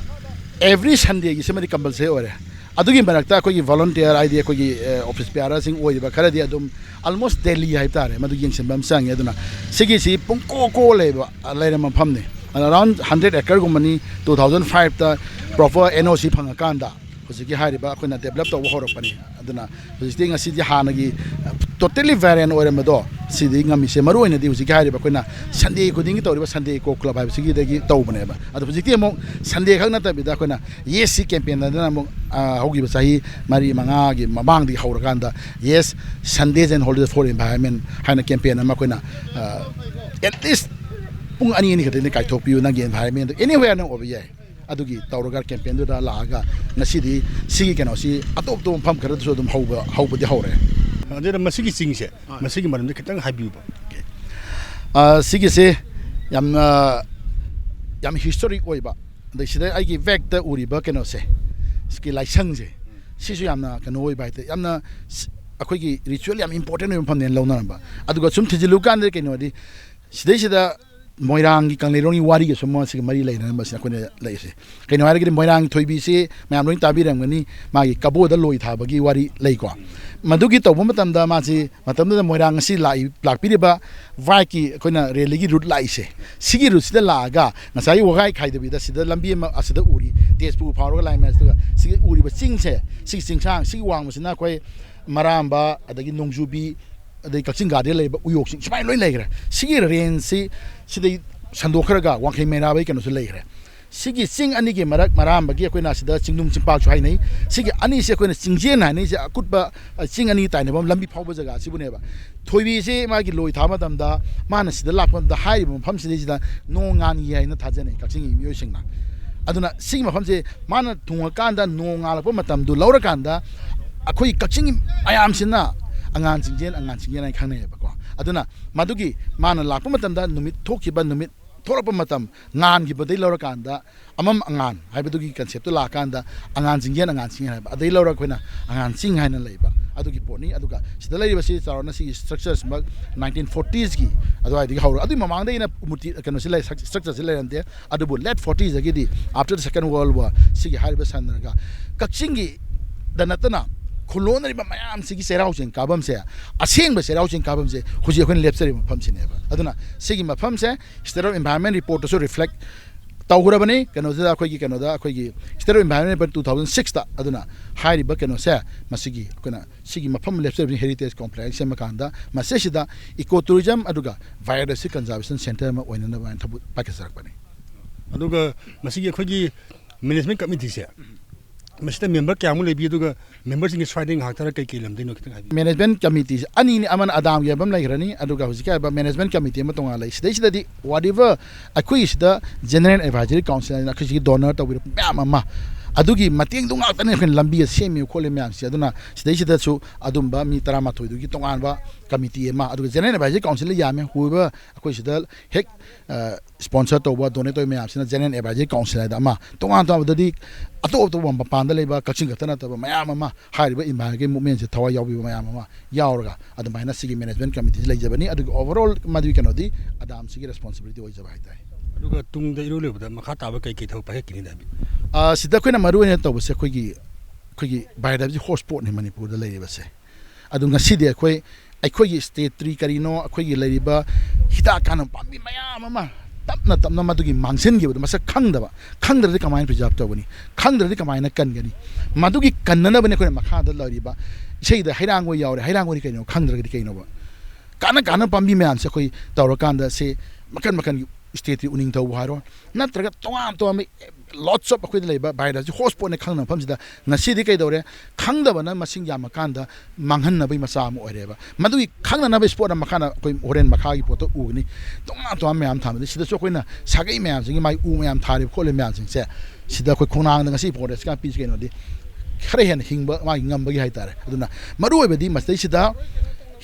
every Sunday ꯒꯤ ꯁꯤꯃꯗꯤ compulsory ꯑꯣꯏꯔꯦ꯫ ꯑꯗꯨꯒꯤ ꯃꯔꯛꯇ ꯑꯩꯈꯣꯏꯒꯤ volunteer, ꯍꯥꯏꯗꯤ ꯑꯩꯈꯣꯏꯒꯤ, ꯑ, office bearer ꯁꯤꯡ ꯑꯣꯏꯔꯤꯕ ꯈꯔꯗꯤ ꯑꯗꯨꯝ almost daily ꯍꯥꯏꯕ ꯇꯥꯔꯦ, ꯃꯗꯨ ꯌꯦꯡꯁꯤꯟꯕ ꯑꯃ ꯆꯪꯉꯤ꯫ ꯑꯗꯨꯅ ꯁꯤꯒꯤꯁꯤ ꯄꯨꯡꯀꯣ ꯀꯣ ꯂꯩꯕ, ꯂꯩꯔꯝꯕ ꯃꯐꯝꯅꯤ꯫ ꯑꯗ around hundred acre ꯒꯨꯝꯕꯅꯤ, two thousand five ꯇ proper N O C ꯐꯪꯉꯀꯥꯟꯗ꯫ ꯍꯧꯖꯤꯛꯀꯤ ꯍꯥꯏꯔꯤꯕ ꯑꯩꯈꯣꯏꯅ ꯗꯦꯕꯂꯞ ꯇꯧꯕ ꯍꯧꯔꯛꯄꯅꯤ꯫ ꯑꯗꯨꯅ ꯍꯧꯖꯤꯛꯇꯤ ꯉꯁꯤꯗꯤ ꯍꯥꯟꯅꯒꯤ ꯇꯣꯇꯦꯂꯤ ꯚꯦꯔꯤꯌꯟ ꯑꯣꯏꯔꯝꯕꯗꯣ ꯁꯤꯗꯤ ꯉꯝꯃꯤꯁꯦ꯫ ꯃꯔꯨ ꯑꯣꯏꯅꯗꯤ ꯍꯧꯖꯤꯛꯀꯤ ꯍꯥꯏꯔꯤꯕ ꯑꯩꯈꯣꯏꯅ ꯁꯟꯗꯦ ꯈꯨꯗꯤꯡꯒꯤ ꯇꯧꯔꯤꯕ ꯁꯟꯗꯦ ꯏꯀꯣ ꯀ꯭ꯂꯕ ꯍꯥꯏꯕꯁꯤꯒꯤꯗꯒꯤ ꯇꯧꯕꯅꯦꯕ꯫ ꯑꯗꯣ ꯍꯧꯖꯤꯛꯇꯤ ꯑꯃꯨꯛ ꯁꯟꯗꯦ ꯈꯛ ꯅꯠꯇꯕꯤꯗ ꯑꯩꯈꯣꯏꯅ ꯌꯦꯁ ꯁꯤ ꯀꯦꯝꯄꯦꯟ ꯑꯗꯨꯅ ꯑꯃꯨꯛ, ꯑ, ꯍꯧꯈꯤꯕ ꯆꯍꯤ ꯃꯔꯤ ꯃꯉꯥꯒꯤ ꯃꯃꯥꯡꯗꯒꯤ ꯍꯧꯔꯀꯥꯟꯗ, yes, Sundays and Holidays for Environment ꯍꯥꯏꯅ ꯀꯦꯝꯄꯦꯟ ꯑꯃ ꯑꯩꯈꯣꯏꯅ, ꯑ, at least ꯄꯨꯡ ꯑꯅꯤ, ꯑꯅꯤ ꯈꯛꯇꯪꯗꯤ ꯀꯥꯏꯊꯣꯛꯄꯤꯌꯨ, ꯅꯪꯒꯤ ꯏꯟꯚꯥꯏꯔꯟꯃꯦꯟꯗꯨ ꯑꯦꯅꯤꯋꯦꯌꯔ ꯅꯪ ꯑꯣꯏꯕ ꯌꯥꯏ꯫ ꯑꯗꯨꯒꯤ ꯇꯧꯔꯒ ꯀꯦꯝꯄꯦꯟꯗꯨꯗ ꯂꯥꯛꯑꯒ ꯉꯁꯤꯗꯤ ꯁꯤꯒꯤ ꯀꯩꯅꯣꯁꯤ ꯑꯇꯣꯞ ꯑꯇꯣꯞꯄ ꯃꯐꯝ ꯈꯔꯗꯁꯨ ꯑꯗꯨꯝ ꯍꯧꯕ, ꯍꯧꯕꯗꯤ ꯍꯧꯔꯦ꯫ ꯑꯗꯨꯅ ꯃꯁꯤꯒꯤ ꯆꯤꯡꯁꯦ, ꯍꯣꯏ꯫ ꯃꯁꯤꯒꯤ ꯃꯔꯝꯗ ꯈꯤꯇꯪ ꯍꯥꯏꯕꯤꯌꯨꯕ꯫ ꯑ, ꯁꯤꯒꯤꯁꯦ ꯌꯥꯝꯅ, ꯌꯥꯝ ꯍꯤꯁꯇꯣꯔꯤꯛ ꯑꯣꯏꯕ, ꯑꯗꯩ ꯁꯤꯗ ꯑꯩꯒꯤ ꯕꯦꯛꯇ ꯎꯔꯤꯕ ꯀꯩꯅꯣꯁꯦ, ꯁꯤꯒꯤ ꯂꯥꯏꯁꯪꯁꯦ, ꯁꯤꯁꯨ ꯌꯥꯝꯅ ꯀꯩꯅꯣ ꯑꯣꯏꯕ ꯍꯥꯏꯇꯥꯔꯦ, ꯌꯥꯝꯅ ꯁ-, ꯑꯩꯈꯣꯏꯒꯤ ꯔꯤꯆꯨꯋꯦꯜ ꯌꯥꯝ ꯏꯝꯄꯣꯔꯇꯦꯟ ꯑꯣꯏꯕ ꯃꯐꯝꯅꯦꯅ ꯂꯧꯅꯔꯝꯕ꯫ ꯑꯗꯨꯒ ꯁꯨꯝ ꯊꯤꯖꯤꯜꯂꯨꯀꯥꯟꯗ ꯀꯩꯅꯣꯗꯤ, ꯁꯤꯗꯩꯁꯤꯗ ꯃꯣꯏꯔꯥꯡꯒꯤ ꯀꯪꯂꯩꯔꯣꯡꯒꯤ ꯋꯥꯔꯤꯒꯁꯨ ꯃꯁꯤꯒ ꯃꯔꯤ ꯂꯩꯅꯔꯝꯕꯁꯤꯅ ꯑꯩꯈꯣꯏꯅ ꯂꯩꯔꯤꯁꯦ꯫ ꯀꯩꯅꯣ ꯍꯥꯏꯔꯒꯗꯤ ꯃꯣꯏꯔꯥꯡ ꯊꯣꯏꯕꯤꯁꯤ ꯃꯌꯥꯝ ꯂꯣꯏ ꯇꯥꯕꯤꯔꯝꯒꯅꯤ, ꯃꯥꯒꯤ ꯀꯕꯣꯗ ꯂꯣꯏ ꯊꯥꯕꯒꯤ ꯋꯥꯔꯤ ꯂꯩꯀꯣ꯫ ꯃꯗꯨꯒꯤ ꯇꯧꯕ ꯃꯇꯝꯗ ꯃꯥꯁꯤ ꯃꯇꯝꯗꯨꯗ ꯃꯣꯏꯔꯥꯡ ꯑꯁꯤ ꯂꯥꯛꯏ-, ꯂꯥꯛꯄꯤꯔꯤꯕ ꯋꯥꯏꯠꯀꯤ ꯑꯩꯈꯣꯏꯅ ꯔꯦꯂꯤꯒꯤ ꯔꯨꯠ ꯂꯥꯛꯏꯁꯦ, ꯁꯤꯒꯤ ꯔꯨꯠꯁꯤꯗ ꯂꯥꯛꯑꯒ ꯉꯁꯥꯏꯒꯤ ꯋꯥꯒꯥꯏ ꯈꯥꯏꯗꯕꯤꯗ ꯁꯤꯗ ꯂꯝꯕꯤ ꯑꯃ ꯑꯁꯤꯗ ꯎꯔꯤ, ꯇꯦꯖꯄꯨꯔ ꯐꯥꯎꯔꯒ ꯂꯥꯏꯃ ꯑꯁꯤꯗ ꯁꯤꯒꯤ ꯎꯔꯤꯕ ꯆꯤꯡꯁꯦ, ꯁꯤꯒꯤ ꯆꯤꯡꯁꯥꯡ, ꯁꯤꯒꯤ ꯋꯥꯡꯃꯁꯤꯅ ꯑꯩꯈꯣꯏ ꯃꯔꯥꯝꯕ, ꯑꯗꯒꯤ ꯅꯣꯡꯖꯨꯕꯤ, ꯑꯗꯩ ꯀꯛꯆꯤꯡ ꯒꯥꯔꯗꯦꯟ ꯂꯩꯕ ꯎꯌꯣꯛ ꯆꯤꯡ, ꯁꯨꯃꯥꯏꯅ ꯂꯣꯏ ꯂꯩꯈ꯭ꯔꯦ꯫ ꯁꯤꯒꯤ ꯔꯦꯟꯖꯁꯤ ꯁꯤꯗꯩ ꯁꯟꯗꯣꯛꯈ꯭ꯔꯒ ꯋꯥꯡꯈꯩ ꯃꯩꯔꯥꯕꯒꯤ ꯀꯩꯅꯣꯁꯨ ꯂꯩꯈ꯭ꯔꯦ꯫ ꯁꯤꯒꯤ ꯆꯤꯡ ꯑꯅꯤꯒꯤ ꯃꯔꯛ ꯃꯔꯥꯝꯕꯒꯤ ꯑꯩꯈꯣꯏꯅ ꯁꯤꯗ ꯆꯤꯡꯅꯨꯡ ꯆꯤꯡꯄꯥꯛꯁꯨ ꯍꯥꯏꯅꯩ꯫ ꯁꯤꯒꯤ ꯑꯅꯤꯁꯤ ꯑꯩꯈꯣꯏꯅ ꯆꯤꯡꯖꯦꯟ ꯍꯥꯏꯅꯩꯁꯦ, ꯑꯀꯨꯠꯄ, ꯑ, ꯆꯤꯡ ꯑꯅꯤ ꯇꯥꯏꯅꯐꯝ ꯂꯝꯕꯤ ꯐꯥꯎꯕ ꯖꯒꯥ ꯑꯁꯤꯕꯨꯅꯦꯕ꯫ ꯊꯣꯏꯕꯤꯁꯤ ꯃꯥꯒꯤ ꯂꯣꯏ ꯊꯥꯕ ꯃꯇꯝꯗ ꯃꯥꯅ ꯁꯤꯗ ꯂꯥꯛꯄ ꯃꯇꯝꯗ ꯍꯥꯏꯔꯤꯕ ꯃꯐꯝꯁꯤꯗꯩꯁꯤꯗ ꯅꯣꯡ ꯉꯥꯟꯈꯤ ꯍꯥꯏꯅ ꯊꯥꯖꯅꯩ ꯀꯛꯆꯤꯡꯒꯤ ꯃꯤꯑꯣꯏꯁꯤꯡꯅ꯫ ꯑꯗꯨꯅ ꯁꯤꯒꯤ ꯃꯐꯝꯁꯦ ꯃꯥꯅ ꯊꯨꯡꯉꯀꯥꯟꯗ ꯅꯣꯡ ꯉꯥꯜꯂꯛꯄ ꯃꯇꯝꯗꯨ ꯂꯧꯔꯀꯥꯟꯗ ꯑꯩꯈꯣꯏ ꯀꯛꯆꯤꯡꯒꯤ ꯃꯌꯥꯝꯁꯤꯅ ꯑꯉꯥꯟ ꯆꯤꯡꯖꯦꯟ, ꯑꯉꯥꯟ ꯆꯤꯡꯖꯦꯟ ꯍꯥꯏꯅ ꯈꯪꯅꯩꯌꯦꯕꯀꯣ꯫ ꯑꯗꯨꯅ ꯃꯗꯨꯒꯤ ꯃꯥꯅ ꯂꯥꯛꯄ ꯃꯇꯝꯗ ꯅꯨꯃꯤꯠ ꯊꯣꯛꯈꯤꯕ ꯅꯨꯃꯤꯠ ꯊꯣꯛꯂꯛꯄ ꯃꯇꯝ ꯉꯥꯟꯈꯤꯕꯗꯩ ꯂꯧꯔꯀꯥꯟꯗ ꯑꯃꯝ ꯑꯉꯥꯟ ꯍꯥꯏꯕꯗꯨꯒꯤ ꯀꯟꯁꯦꯞꯇꯨ ꯂꯥꯛꯑꯀꯥꯟꯗ ꯑꯉꯥꯟ ꯆꯤꯡꯖꯦꯟ, ꯑꯉꯥꯟ ꯆꯤꯡꯖꯦꯟ ꯍꯥꯏꯕ ꯑꯗꯩ ꯂꯧꯔꯒ ꯑꯩꯈꯣꯏꯅ ꯑꯉꯥꯟ ꯆꯤꯡ ꯍꯥꯏꯅ ꯂꯩꯕ ꯑꯗꯨꯒꯤ ꯄꯣꯠꯅꯤ꯫ ꯑꯗꯨꯒ ꯁꯤꯗ ꯂꯩꯔꯤꯕꯁꯤ ꯆꯥꯎꯔꯥꯛꯅ ꯁꯤꯒꯤ ꯁ꯭ꯇ꯭ꯔꯛꯆꯔꯁꯤꯃꯛ ꯅꯥꯏꯟꯇꯤꯟ ꯐꯣꯔꯇꯤꯁꯀꯤ ꯑꯗꯨꯋꯥꯏꯗꯒꯤ ꯍꯧꯔꯒ ꯑꯗꯨꯒꯤ ꯃꯃꯥꯡꯗꯒꯤꯅ ꯃꯨꯔꯇꯤ ꯀꯩꯅꯣꯁꯤ ꯂꯩ, ꯁ꯭ꯇ꯭ꯔꯛꯆꯔꯁꯤ ꯂꯩꯔꯝꯗꯦ꯫ ꯑꯗꯨꯕꯨ late ꯐꯣꯔꯇꯤꯁꯗꯒꯤꯗꯤ, after the second world war, ꯁꯤꯒꯤ ꯍꯥꯏꯔꯤꯕ ꯁꯟꯅꯔꯒ ꯀꯛꯆꯤꯡꯒꯤꯗ ꯅꯠꯇꯅ ꯈꯨꯂꯣꯟꯅꯔꯤꯕ ꯃꯌꯥꯝꯁꯤꯒꯤ ꯆꯩꯔꯥꯎ ꯆꯤꯡ ꯀꯥꯐꯝꯁꯦ, ꯑꯁꯦꯡꯕ ꯆꯩꯔꯥꯎ ꯆꯤꯡ ꯀꯥꯐꯝꯁꯦ ꯍꯧꯖꯤꯛ ꯑꯩꯈꯣꯏꯅ ꯂꯦꯞꯆꯔꯤꯕ ꯃꯐꯝꯁꯤꯅꯦꯕ꯫ ꯑꯗꯨꯅ ꯁꯤꯒꯤ ꯃꯐꯝꯁꯦ State of Environment Reportꯇꯁꯨ ꯔꯤꯐ꯭ꯂꯦꯛ ꯇꯧꯈ꯭ꯔꯕꯅꯤ ꯀꯩꯅꯣꯁꯤꯗ, ꯑꯩꯈꯣꯏꯒꯤ ꯀꯩꯅꯣꯗ, ꯑꯩꯈꯣꯏꯒꯤ State of Environment two thousand ꯁꯤꯛꯁꯇ꯫ ꯑꯗꯨꯅ ꯍꯥꯏꯔꯤꯕ ꯀꯩꯅꯣꯁꯦ, ꯃꯁꯤꯒꯤ ꯑꯩꯈꯣꯏꯅ ꯁꯤꯒꯤ ꯃꯐꯝ ꯂꯦꯞꯆꯔꯤꯕ Heritage Complex ꯁꯦꯝꯕ ꯀꯥꯟꯗ ꯃꯁꯤꯁꯤꯗ eco tourism ꯑꯗꯨꯒ biodiversity conservation centre ꯑꯃ ꯑꯣꯏꯅꯅꯕ ꯍꯥꯏꯅ ꯊꯕꯛ ꯄꯥꯏꯈꯠꯆꯔꯛꯄꯅꯤ꯫ ꯑꯗꯨꯒ ꯃꯁꯤꯒꯤ ꯑꯩꯈꯣꯏꯒꯤ management committeeꯁꯦ, ꯃꯁꯤꯗ member ꯀꯌꯥꯃꯨꯛ ꯂꯩꯕꯤ, ꯑꯗꯨꯒ memberꯁꯤꯡꯒꯤ ꯁ꯭ꯋꯥꯏꯗꯒꯤ ꯉꯥꯏꯍꯥꯛꯇꯔ ꯀꯩ ꯀꯩ ꯂꯝꯗꯩꯅꯣ ꯈꯤꯇꯪ ꯍꯥꯏꯕꯤꯌꯨ꯫ Management committeeꯁꯦ ꯑꯅꯤꯅꯤ, ꯑꯃꯅ ꯑꯗꯥꯝꯒꯤ ꯍꯥꯏꯕ ꯑꯃ ꯂꯩꯈ꯭ꯔꯅꯤ, ꯑꯗꯨꯒ ꯍꯧꯖꯤꯛꯀꯤ ꯍꯥꯏꯕ management committee ꯑꯃ ꯇꯣꯉꯥꯟꯅ ꯂꯩ꯫ ꯁꯤꯗꯩꯁꯤꯗꯗꯤ whatever ꯑꯩꯈꯣꯏꯒꯤꯁꯤꯗ General Advisory Council ꯍꯥꯏꯅ ꯑꯩꯈꯣꯏꯁꯤꯒꯤ donor ꯇꯧꯕꯤꯔꯛꯄ ꯃꯌꯥꯝ ꯑꯃ, ꯑꯗꯨꯒꯤ ꯃꯇꯦꯡꯗꯨ ꯉꯥꯛꯇꯅꯤ ꯑꯩꯈꯣꯏꯅ ꯂꯝꯕꯤ ꯁꯦꯝꯃꯤꯕ ꯈꯣꯠꯂꯤꯕ ꯃꯌꯥꯝꯁꯦ꯫ ꯑꯗꯨꯅ ꯁꯤꯗꯩꯁꯤꯗꯁꯨ ꯑꯗꯨꯝꯕ ꯃꯤ ꯇꯔꯥꯃꯥꯊꯣꯏꯗꯨꯒꯤ ꯇꯣꯉꯥꯟꯕ committee ꯑꯃ, ꯑꯗꯨꯒ General Advisory Council ꯌꯥꯝꯃꯦ꯫ Whoever ꯑꯩꯈꯣꯏ ꯁꯤꯗ ꯍꯦꯛ sponsor ꯇꯧꯕ, donate ꯇꯧꯕ ꯃꯌꯥꯝꯁꯤꯅ General Advisory Council ꯍꯥꯏꯗ ꯑꯃ, ꯇꯣꯉꯥꯟ ꯇꯣꯉꯥꯟꯕꯗꯗꯤ ꯑꯇꯣꯞ ꯑꯇꯣꯞꯄ ꯃꯄꯥꯟꯗ ꯂꯩꯕ, ꯀꯛꯆꯤꯡ ꯈꯛꯇ ꯅꯠꯇꯕ ꯃꯌꯥꯝ ꯑꯃ, ꯍꯥꯏꯔꯤꯕ environmentꯀꯤ movementꯁꯦ ꯊꯋꯥꯏ ꯌꯥꯎꯕꯤꯕ ꯃꯌꯥꯝ ꯑꯃ ꯌꯥꯎꯔꯒ ꯑꯗꯨꯃꯥꯏꯅ ꯁꯤꯒꯤ management committeeꯁꯤ ꯂꯩꯖꯕꯅꯤ꯫ ꯑꯗꯨꯒ overall ꯃꯗꯨꯒꯤ ꯀꯩꯅꯣꯗꯤ ꯑꯗꯥꯝꯁꯤꯒꯤ responsibility ꯑꯣꯏꯖꯕ ꯍꯥꯏꯇꯥꯔꯦ꯫ ꯑꯗꯨꯒ ꯇꯨꯡꯗ ꯏꯔꯣꯏ ꯂꯣꯏꯕꯗ ꯃꯈꯥ ꯇꯥꯕ ꯀꯩ ꯀꯩ ꯊꯕꯛ ꯄꯥꯏꯈꯠꯀꯅꯤꯅ ꯍꯥꯏꯕꯤꯌꯨ꯫ ꯑ, ꯁꯤꯗ ꯑꯩꯈꯣꯏꯅ ꯃꯔꯨ ꯑꯣꯏꯅ ꯇꯧꯕꯁꯦ ꯑꯩꯈꯣꯏꯒꯤ, ꯑꯩꯈꯣꯏꯒꯤ biodiversity hotspotꯅꯤ ꯃꯅꯤꯄꯨꯔꯗ ꯂꯩꯔꯤꯕꯁꯦ꯫ ꯑꯗꯨ ꯉꯁꯤꯗꯤ ꯑꯩꯈꯣꯏ, ꯑꯩꯈꯣꯏꯒꯤ stateꯇ ꯀꯔꯤꯅꯣ, ꯑꯩꯈꯣꯏꯒꯤ ꯂꯩꯔꯤꯕ ꯍꯤꯗꯥꯛ ꯀꯥꯟꯅꯕ ꯄꯥꯝꯕꯤ ꯃꯌꯥꯝ ꯑꯃ ꯇꯞꯅ ꯇꯞꯅ ꯃꯗꯨꯒꯤ ꯃꯥꯡꯁꯤꯟꯈꯤꯕꯗꯣ, ꯃꯁꯛ ꯈꯪꯗꯕ, ꯈꯪꯗ꯭ꯔꯗꯤ ꯀꯃꯥꯏꯅ preserve ꯇꯧꯒꯅꯤ, ꯈꯪꯗ꯭ꯔꯗꯤ ꯀꯃꯥꯏꯅ ꯀꯟꯒꯅꯤ? ꯃꯗꯨꯒꯤ ꯀꯟꯅꯅꯕꯅꯤ ꯑꯩꯈꯣꯏꯅ ꯃꯈꯥꯗ ꯂꯩꯔꯤꯕ ꯏꯁꯩꯗ ꯍꯩꯔꯥꯡꯒꯣꯏ ꯌꯥꯎꯔꯦ, ꯍꯩꯔꯥꯡꯒꯣꯏꯗꯤ ꯀꯩꯅꯣ ꯈꯪꯗ꯭ꯔꯒꯗꯤ ꯀꯩꯅꯣꯕ? ꯀꯥꯟꯅ ꯀꯥꯟꯅꯕ ꯄꯥꯝꯕꯤ ꯃꯌꯥꯝꯁꯦ ꯑꯩꯈꯣꯏ ꯇꯧꯔꯀꯥꯟꯗ ꯁꯤ ꯃꯈꯟ ꯃꯈꯟꯒꯤ stateꯀꯤ ꯎꯅꯤꯡꯊꯧꯕꯨ ꯍꯥꯏꯔꯣ, ꯅꯠꯇ꯭ꯔꯒ ꯇꯣꯉꯥꯟ ꯇꯣꯉꯥꯟꯕ lots of ꯑꯩꯈꯣꯏꯗ ꯂꯩꯕ biodiversity hotspotꯅ ꯈꯪꯅꯕ ꯃꯐꯝꯁꯤꯗ ꯉꯁꯤꯗꯤ ꯀꯩꯗꯧꯔꯦ? ꯈꯪꯗꯕꯅ ꯃꯁꯤꯡ ꯌꯥꯝꯃꯀꯥꯟꯗ ꯃꯥꯡꯍꯟꯅꯕꯒꯤ ꯃꯆꯥꯛ ꯑꯃ ꯑꯣꯏꯔꯦꯕ꯫ ꯃꯗꯨꯒꯤ ꯈꯪꯅꯅꯕ spot ꯑꯃ ꯃꯈꯥꯅ ꯑꯩꯈꯣꯏ ꯍꯣꯔꯦꯟ ꯃꯈꯥꯒꯤ ꯄꯣꯠꯇ ꯎꯒꯅꯤ꯫ ꯇꯣꯉꯥꯟ ꯇꯣꯉꯥꯟꯕ ꯃꯌꯥꯝ ꯊꯥꯕꯗ ꯁꯤꯗꯁꯨ ꯑꯩꯈꯣꯏꯅ ꯁꯥꯒꯩ ꯃꯌꯥꯝꯁꯤꯡꯒꯤ ꯃꯥꯒꯤ ꯎ ꯃꯌꯥꯝ ꯊꯥꯔꯤꯕ ꯈꯣꯠꯂꯤꯕ ꯃꯌꯥꯝꯁꯤꯡꯁꯦ ꯁꯤꯗ ꯑꯩꯈꯣꯏ ꯈꯣꯡꯅꯥꯡꯗ ꯉꯁꯤ forest ꯀ ꯄꯤꯁꯤ ꯀꯩꯅꯣꯗꯤ ꯈꯔ ꯍꯦꯟꯅ ꯍꯤꯡꯕ ꯃꯥꯒꯤ ꯉꯝꯕꯒꯤ ꯍꯥꯏꯇꯥꯔꯦ꯫ ꯑꯗꯨꯅ ꯃꯔꯨ ꯑꯣꯏꯕꯗꯤ ꯃꯁꯤꯗꯩꯁꯤꯗ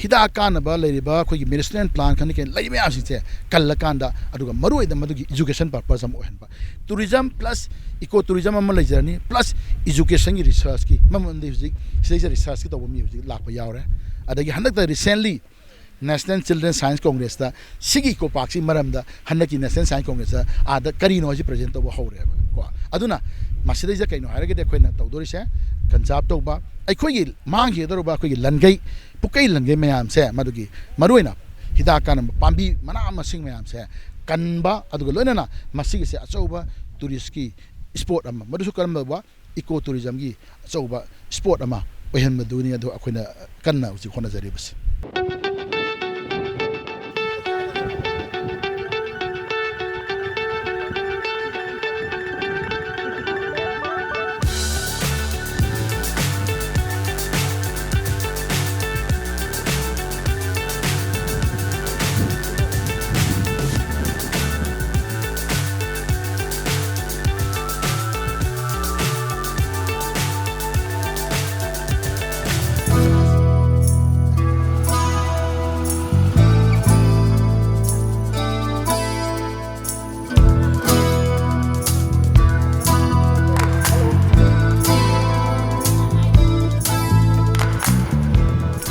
ꯍꯤꯗꯥꯛ ꯀꯥꯟꯅꯕ ꯂꯩꯔꯤꯕ ꯑꯩꯈꯣꯏꯒꯤ medicinal plant ꯈꯪꯗꯦ ꯀꯩ ꯂꯩ ꯃꯌꯥꯝꯁꯤꯡꯁꯦ ꯀꯜꯂꯀꯥꯟꯗ, ꯑꯗꯨꯒ ꯃꯔꯨ ꯑꯣꯏꯅ ꯃꯗꯨꯒꯤ education purpose ꯑꯃ ꯑꯣꯏꯍꯟꯕ꯫ Tourism plus eco tourism ꯑꯃ ꯂꯩꯖꯔꯅꯤ, plus educationꯒꯤ researchꯀꯤ ꯃꯃꯜꯗꯤ ꯍꯧꯖꯤꯛ ꯁꯤꯗꯩꯁꯤꯗ researchꯀꯤ ꯇꯧꯕ ꯃꯤ ꯍꯧꯖꯤꯛ ꯂꯥꯛꯄ ꯌꯥꯎꯔꯦ꯫ ꯑꯗꯒꯤ ꯍꯟꯗꯛꯇ recently National Children Science Congressꯇ ꯁꯤꯒꯤ eco parkꯁꯤ ꯃꯔꯝꯗ ꯍꯟꯗꯛꯀꯤ National Science Congressꯇ ꯑꯥꯗ ꯀꯔꯤꯅꯣ ꯍꯥꯏꯁꯤ present ꯇꯧꯕ ꯍꯧꯔꯦꯕ ꯀꯣ꯫ ꯑꯗꯨꯅ ꯃꯁꯤꯗꯩꯁꯤꯗ ꯀꯩꯅꯣ ꯍꯥꯏꯔꯒꯗꯤ ꯑꯩꯈꯣꯏꯅ ꯇꯧꯗꯣꯔꯤꯁꯦ conserve ꯇꯧꯕ, ꯑꯩꯈꯣꯏꯒꯤ ꯃꯥꯡꯈꯤꯒꯗꯧꯔꯕ ꯑꯩꯈꯣꯏꯒꯤ ꯂꯟꯒꯩ, ꯄꯨꯀꯩ ꯂꯟꯒꯩ ꯃꯌꯥꯝꯁꯦ, ꯃꯗꯨꯒꯤ ꯃꯔꯨꯑꯣꯏꯅ ꯍꯤꯗꯥꯛ ꯀꯥꯟꯅꯕ ꯄꯥꯝꯕꯤ ꯃꯅꯥ ꯃꯁꯤꯡ ꯃꯌꯥꯝꯁꯦ ꯀꯟꯕ, ꯑꯗꯨꯒ ꯂꯣꯏꯅꯅ ꯃꯁꯤꯒꯤꯁꯦ ꯑꯆꯧꯕ ꯇꯨꯔꯤꯁꯀꯤ ꯏꯁꯄꯣꯠ ꯑꯃ, ꯃꯗꯨꯁꯨ ꯀꯔꯝꯕ ꯏꯀꯣ ꯇꯨꯔꯤꯖꯝꯒꯤ ꯑꯆꯧꯕ ꯏꯁꯄꯣꯠ ꯑꯃ ꯑꯣꯏꯍꯟꯕꯗꯨꯅꯤ꯫ ꯑꯗꯨ ꯑꯩꯈꯣꯏꯅ ꯀꯟꯅ ꯍꯧꯖꯤꯛ ꯍꯣꯠꯅꯖꯔꯤꯕꯁꯤ꯫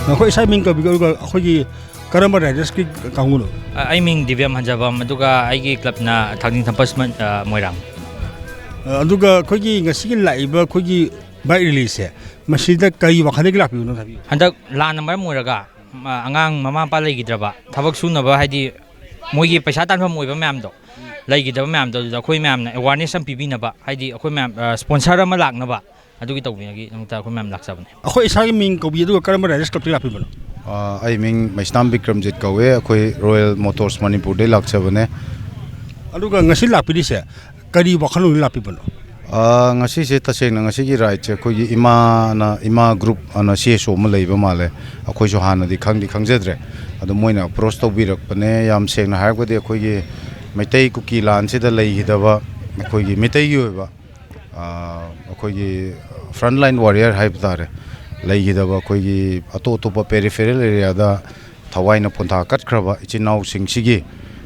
ꯅꯈꯣꯏ ꯏꯁꯥ ꯃꯤꯡ ꯀꯧꯕꯤꯌꯨ, ꯑꯗꯨꯒ ꯑꯩꯈꯣꯏꯒꯤ ꯀꯔꯝꯕ ꯔꯥꯏꯗꯔꯁꯀꯤ ꯀꯥꯡꯕꯨꯅꯣ? ꯑ, ꯑꯩ ꯃꯤꯡ ꯗꯤꯕ꯭ꯌꯝ ꯍꯟꯖꯕꯝ, ꯑꯗꯨꯒ ꯑꯩꯒꯤ ꯀ꯭ꯂꯕꯅ ꯊꯥꯡꯖꯤꯡ ꯊꯝꯄꯁ ꯃꯟ-, ꯑ, ꯃꯣꯏꯔꯥꯡ꯫ ꯑ, ꯑꯗꯨꯒ ꯑꯩꯈꯣꯏꯒꯤ ꯉꯁꯤꯒꯤ ꯂꯥꯛꯏꯕ ꯑꯩꯈꯣꯏꯒꯤ ꯕꯥꯏꯛ ꯔꯦꯂꯤꯁꯦ, ꯃꯁꯤꯗ ꯀꯔꯤ ꯋꯥꯈꯜꯗꯒꯤ ꯂꯥꯛꯄꯤꯕꯅꯣ ꯍꯥꯏꯕꯤꯌꯨ꯫ ꯍꯟꯗꯛ ꯂꯥꯟꯅ ꯃꯔꯝ ꯑꯣꯏꯔꯒ, ꯑ, ꯑꯉꯥꯡ ꯃꯃꯥ ꯃꯄꯥ ꯂꯩꯈꯤꯗ꯭ꯔꯕ, ꯊꯕꯛ ꯁꯨꯅꯕ, ꯍꯥꯏꯗꯤ ꯃꯣꯏꯒꯤ ꯄꯩꯁꯥ ꯇꯥꯟꯐꯝ ꯑꯣꯏꯕ ꯃꯌꯥꯝꯗꯣ, ꯂꯩꯈꯤꯗꯕ ꯃꯌꯥꯝꯗꯣ, ꯑꯗꯨꯗ ꯑꯩꯈꯣꯏ ꯃꯌꯥꯝꯅ ꯑꯦꯋꯥꯔꯅꯦꯁ ꯑꯃ ꯄꯤꯕꯤꯅꯕ, ꯍꯥꯏꯗꯤ ꯑꯩꯈꯣꯏ ꯃꯌꯥꯝ, ꯑ, ꯁ꯭ꯄꯣꯟꯁꯔ ꯑꯃ ꯂꯥꯛꯅꯕ, ꯑꯗꯨꯒꯤ ꯇꯧꯕꯤꯅꯕꯒꯤꯗꯃꯛꯇ ꯑꯩꯈꯣꯏ ꯃꯌꯥꯝ ꯂꯥꯛꯆꯕꯅꯦ꯫ ꯑꯩꯈꯣꯏ ꯏꯁꯥꯒꯤ ꯃꯤꯡ ꯀꯧꯕꯤ, ꯑꯗꯨꯒ ꯀꯔꯝꯕ ꯔꯥꯏꯗꯔꯁ ꯀ꯭ꯂꯕꯇꯒꯤ ꯂꯥꯛꯄꯤꯕꯅꯣ? ꯑ, ꯑꯩ ꯃꯤꯡ ꯃꯩꯁꯅꯥꯝ ꯕꯤꯀ꯭ꯔꯝꯖꯤꯠ ꯀꯧꯋꯦ꯫ ꯑꯩꯈꯣꯏ ꯔꯣꯌꯦꯜ ꯃꯣꯇꯣꯔꯁ ꯃꯅꯤꯄꯨꯔꯗꯩ ꯂꯥꯛꯆꯕꯅꯦ꯫ ꯑꯗꯨꯒ ꯉꯁꯤ ꯂꯥꯛꯄꯤꯔꯤꯁꯦ ꯀꯔꯤ ꯋꯥꯈꯜꯂꯣꯟꯗ ꯂꯥꯛꯄꯤꯕꯅꯣ? ꯑ, ꯉꯁꯤꯁꯦ ꯇꯁꯦꯡꯅ ꯉꯁꯤꯒꯤ ꯔꯥꯏꯗꯁꯦ ꯑꯩꯈꯣꯏꯒꯤ ꯏꯃꯥꯅ, ꯏꯃꯥ ꯒ꯭ꯔꯨꯞ ꯑꯅ ꯁꯤ ꯑꯦꯁ ꯑꯣ ꯑꯃ ꯂꯩꯕ ꯃꯥꯜꯂꯦ꯫ ꯑꯩꯈꯣꯏꯁꯨ ꯍꯥꯟꯅꯗꯤ ꯈꯪꯗꯤ ꯈꯪꯖꯗ꯭ꯔꯦ꯫ ꯑꯗꯣ ꯃꯣꯏꯅ ꯑꯦꯄ꯭ꯔꯣꯁ ꯇꯧꯕꯤꯔꯛꯄꯅꯦ꯫ ꯌꯥꯝ ꯁꯦꯡꯅ ꯍꯥꯏꯔꯒꯗꯤ ꯑꯩꯈꯣꯏꯒꯤ ꯃꯩꯇꯩ ꯀꯨꯀꯤ ꯂꯥꯟꯁꯤꯗ ꯂꯩꯈꯤꯗꯕ ꯑꯩꯈꯣꯏꯒꯤ ꯃꯩꯇꯩꯒꯤ ꯑꯣꯏꯕ ꯑ, ꯑꯩꯈꯣꯏꯒꯤ ꯐ꯭ꯔꯟꯠ ꯂꯥꯏꯟ ꯋꯥꯔꯤꯌꯔ ꯍꯥꯏꯕ ꯇꯥꯔꯦ, ꯂꯩꯈꯤꯗꯕ ꯑꯩꯈꯣꯏꯒꯤ ꯑꯇꯣꯞ ꯑꯇꯣꯞꯄ ꯄꯦꯔꯤꯐꯦꯔꯦꯜ ꯑꯦꯔꯤꯌꯥꯗ ꯊꯋꯥꯏꯅ ꯄꯣꯟꯊꯥ ꯀꯠꯈ꯭ꯔꯕ ꯏꯆꯤꯟ ꯏꯅꯥꯎꯁꯤꯡꯁꯤꯒꯤ